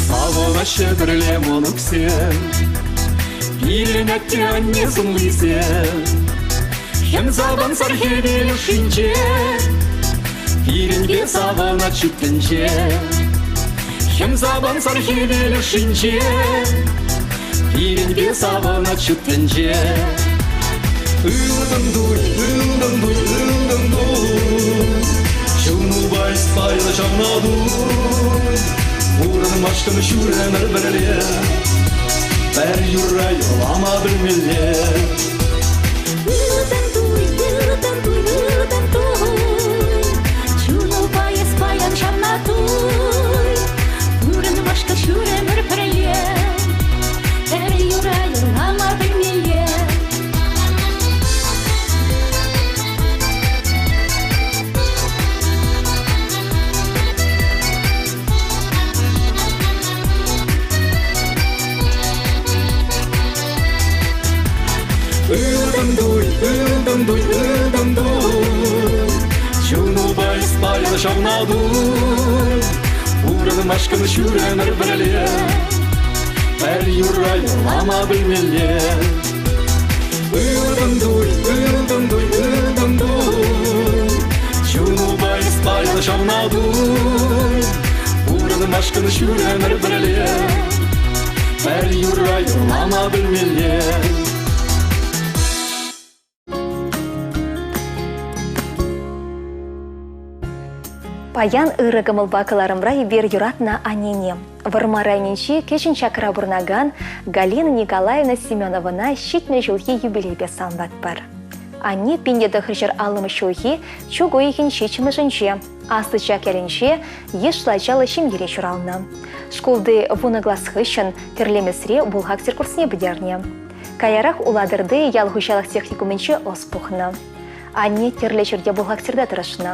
Савӑнаҫҫӗ пӗрле мӑнуксем, Пирӗн атте-анне сӑнлисем. Хӗм савӑнсӑр хӗвел ӑшшинче, Пирӗнпе савӑнать ҫут тӗнче. Хӗм савӑнсӑр хӗвел ӑшшинче, Пирӗнпе савӑнать ҫут тӗнче. Ылтӑн туй, ылтӑн туй, ылтӑн туй, Чунупа эс пайлӑ ҫавна туй. Пурӑнмашкӑн ҫур ӗмӗр пӗрле, Пӗр юрра юрлама пӗлмелле. Ылтӑн туй, ылтӑн туй, ылтӑн туй, Чунупа эс паян ҫавна туй. Пурӑнмашкӑн ҫур ӗмӗр пӗрле, Пӗр юрра юрлама пӗлмелле. Ылтӑн туй, ылтӑн туй, ылтӑн туй, Чунупа эс паян ҫавна туй. Пурӑнмашкӑн ҫӳремӗр пӗрле, Пӗр юрра юрлама пӗлмелле. Ылтӑн туй, ылтӑн туй, ылтӑн туй, Чунупа эс паян ҫавна туй. Пурӑнмашкӑн ҫӳремӗр пӗрле, Пӗр юрра юрлама пӗлмелле. Паян ырӑ кӑмӑлпа кӑларӑмра эпир юратнӑ аннене, Вӑрмар районӗнчи Кӗҫӗн Чакра пурӑнакан Галина Николаевна Семеновӑна 70 ҫулхи юбилейпе саламлатпӑр. Анне 1950 ҫулхи чӳк уйӑхӗн ҫиччӗмӗшӗнче Аслӑ Чак ялӗнче йышлӑ ачаллӑ ҫемьере ҫуралнӑ. Шкулти вунӑ класс хыҫҫӑн Тӗрлемесре бухгалтер курсне пӗтернӗ. Каярах Улатӑрти ял хуҫалӑх техникумӗнче ӑс пухнӑ. Анне тӗрлӗ ҫӗрте бухгалтерта тӑрӑшнӑ.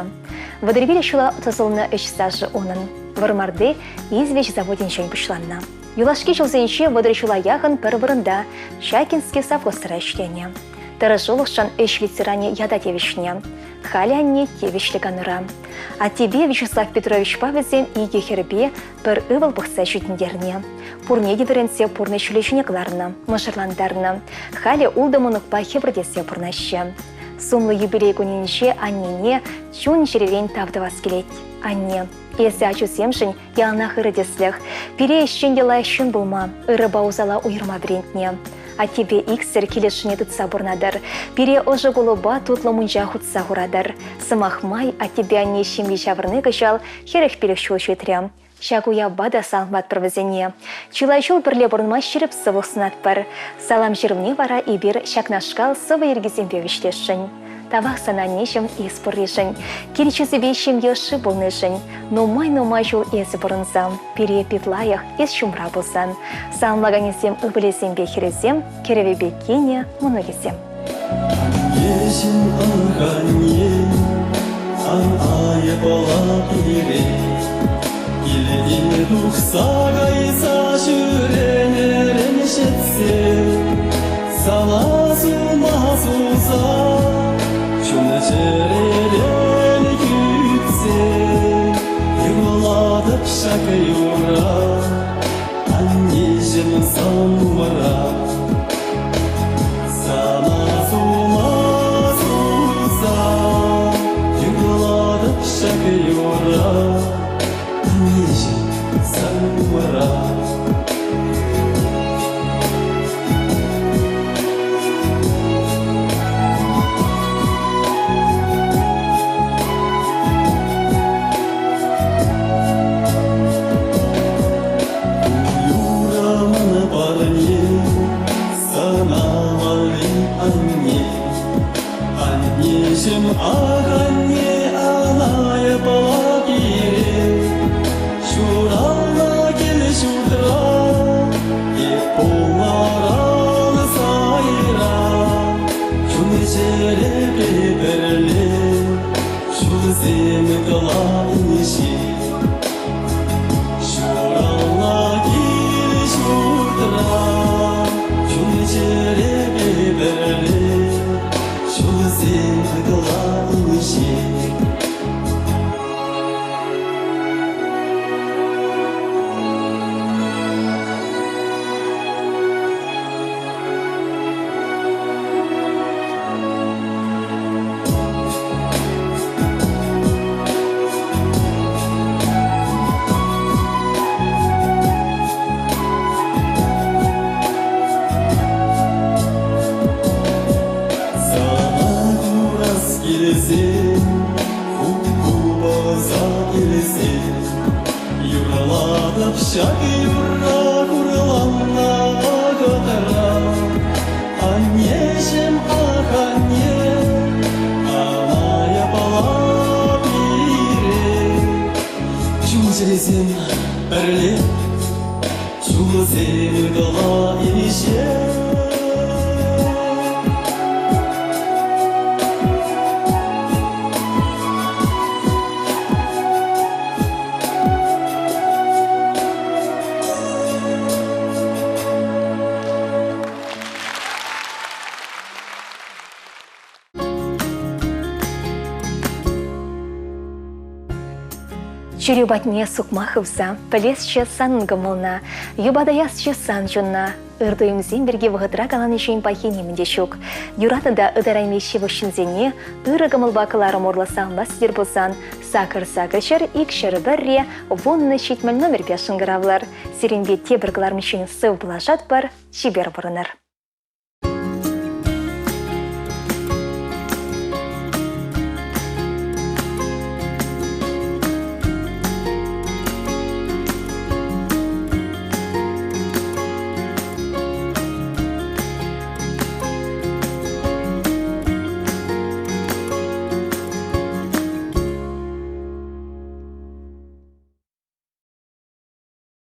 Вӑтӑрпилӗк ҫула тӑсӑлнӑ ӗҫ стажӗ унӑн. Вӑрмарти извеҫ заводӗнчен пуҫланнӑ. Юлашки ҫулсенче 30 ҫула яхӑн пӗр вырӑнта Чакинский совхозра ӗҫленӗ. Тӑрӑшулӑхшӑн ӗҫ ветеранӗ ята тивӗҫнӗ. Халӗ анне тивӗҫлӗ канура. Аттепе Вячеслав Петровичпа вӗсем икӗ хӗрпе пӗр ывӑл пӑхса ҫитӗнтернӗ. Пурне те вӗрентсе пурнӑҫ ҫулӗ ҫине кӑларнӑ, мӑшӑрлантарнӑ. Халӗ ултӑ мӑнукпа хӗпӗртесе пурӑнаҫҫӗ. Сумлӑ юбилей кунӗнче аннене чун-чӗререн тав тӑвас килет. Анне, эсӗ ачусемшӗн яланах ырӑ тӗслӗх. Пире ӗҫчен те лайӑх ҫын пулма, ырӑпа усала уйӑрма вӗрентнӗ. Аттепе иксӗр килӗшӳне тытса пурӑнатӑр. Пире ӑшӑ кулӑпа тутлӑ мунча хутса хуратӑр. Сӑмах май, аттепе анне ҫемье ҫавӑрни кӑҫал 45 ҫул ҫитрӗ. Ҫак уявпа та саламлатпӑр вӗсене. Чылай ҫул пӗрле пурӑнма ҫирӗп сывлӑх сунатпӑр. Салам ҫырӑвне вара эпир ҫакнашкал сӑвӑ йӗркисемпе вӗҫлесшӗн. Тавах сана, аннеҫӗм, эс пурришӗн, кил чысӗпе ҫемье ӑшши пулнишӗн. Нумай-нумай ҫул эсӗ пурӑнсан, пире пит лайӑх эс ҫумра пулсан. Саламлаканӗсем ывӑлӗсемпе хӗрӗсем, кӗрӗвӗпе кинӗ, мӑнукӗсем. Аннеҫӗм, ах, анне, ан айӑпла пире. Килтен тухса кайса ҫӳренӗрен ҫӗтсе, сана сума суса, чун-чӗререн кӳтсе, юрлатӑп ҫак юрра, аннеҫӗм сан умра. Сана сума суса, юрлатӑп ҫак юрра, аннеҫӗм сан умра. Юраман парне сана валли анне. Аннеҫӗм, ах, анне, ана пала пире. Ҫуралнӑ кил-ҫуртра эп пулнӑран сайра. Чун-чӗрепе пӗрле ҫулсем кӑларнӑ-ши? Ҫуралнӑ кил-ҫуртра чун-чӗрепе пӗрле ҫулсем кӑларнӑ-ши? Сана курас килсен, купӑса илсен, юрлатӑп ҫак юрра хурланнӑ вӑхӑтра. Аннеҫӗм, ах, анне, ана япала пире. Чун-чӗресем пӗрле, чулсем ытла инҫе. Чӗрӳ патне сукма хывса, пӗлесчӗ санӑн кӑмӑлна, йӑпатаясчӗ сан чунна. Ыр туйӑмсем пирки вӑхӑтра каланисен пахи нимӗн те ҫук. Юратнӑ та ытарайми ҫывӑх ҫынсене ырӑ кӑмӑлпа кӑларӑм урлӑ саламлас тетӗр пулсан 88 201 10 70 номерпе шӑнкӑравлӑр. Сирӗнпе тепӗр кӑларӑмччен сыв пулашатпӑр, чипер пурӑнӑр.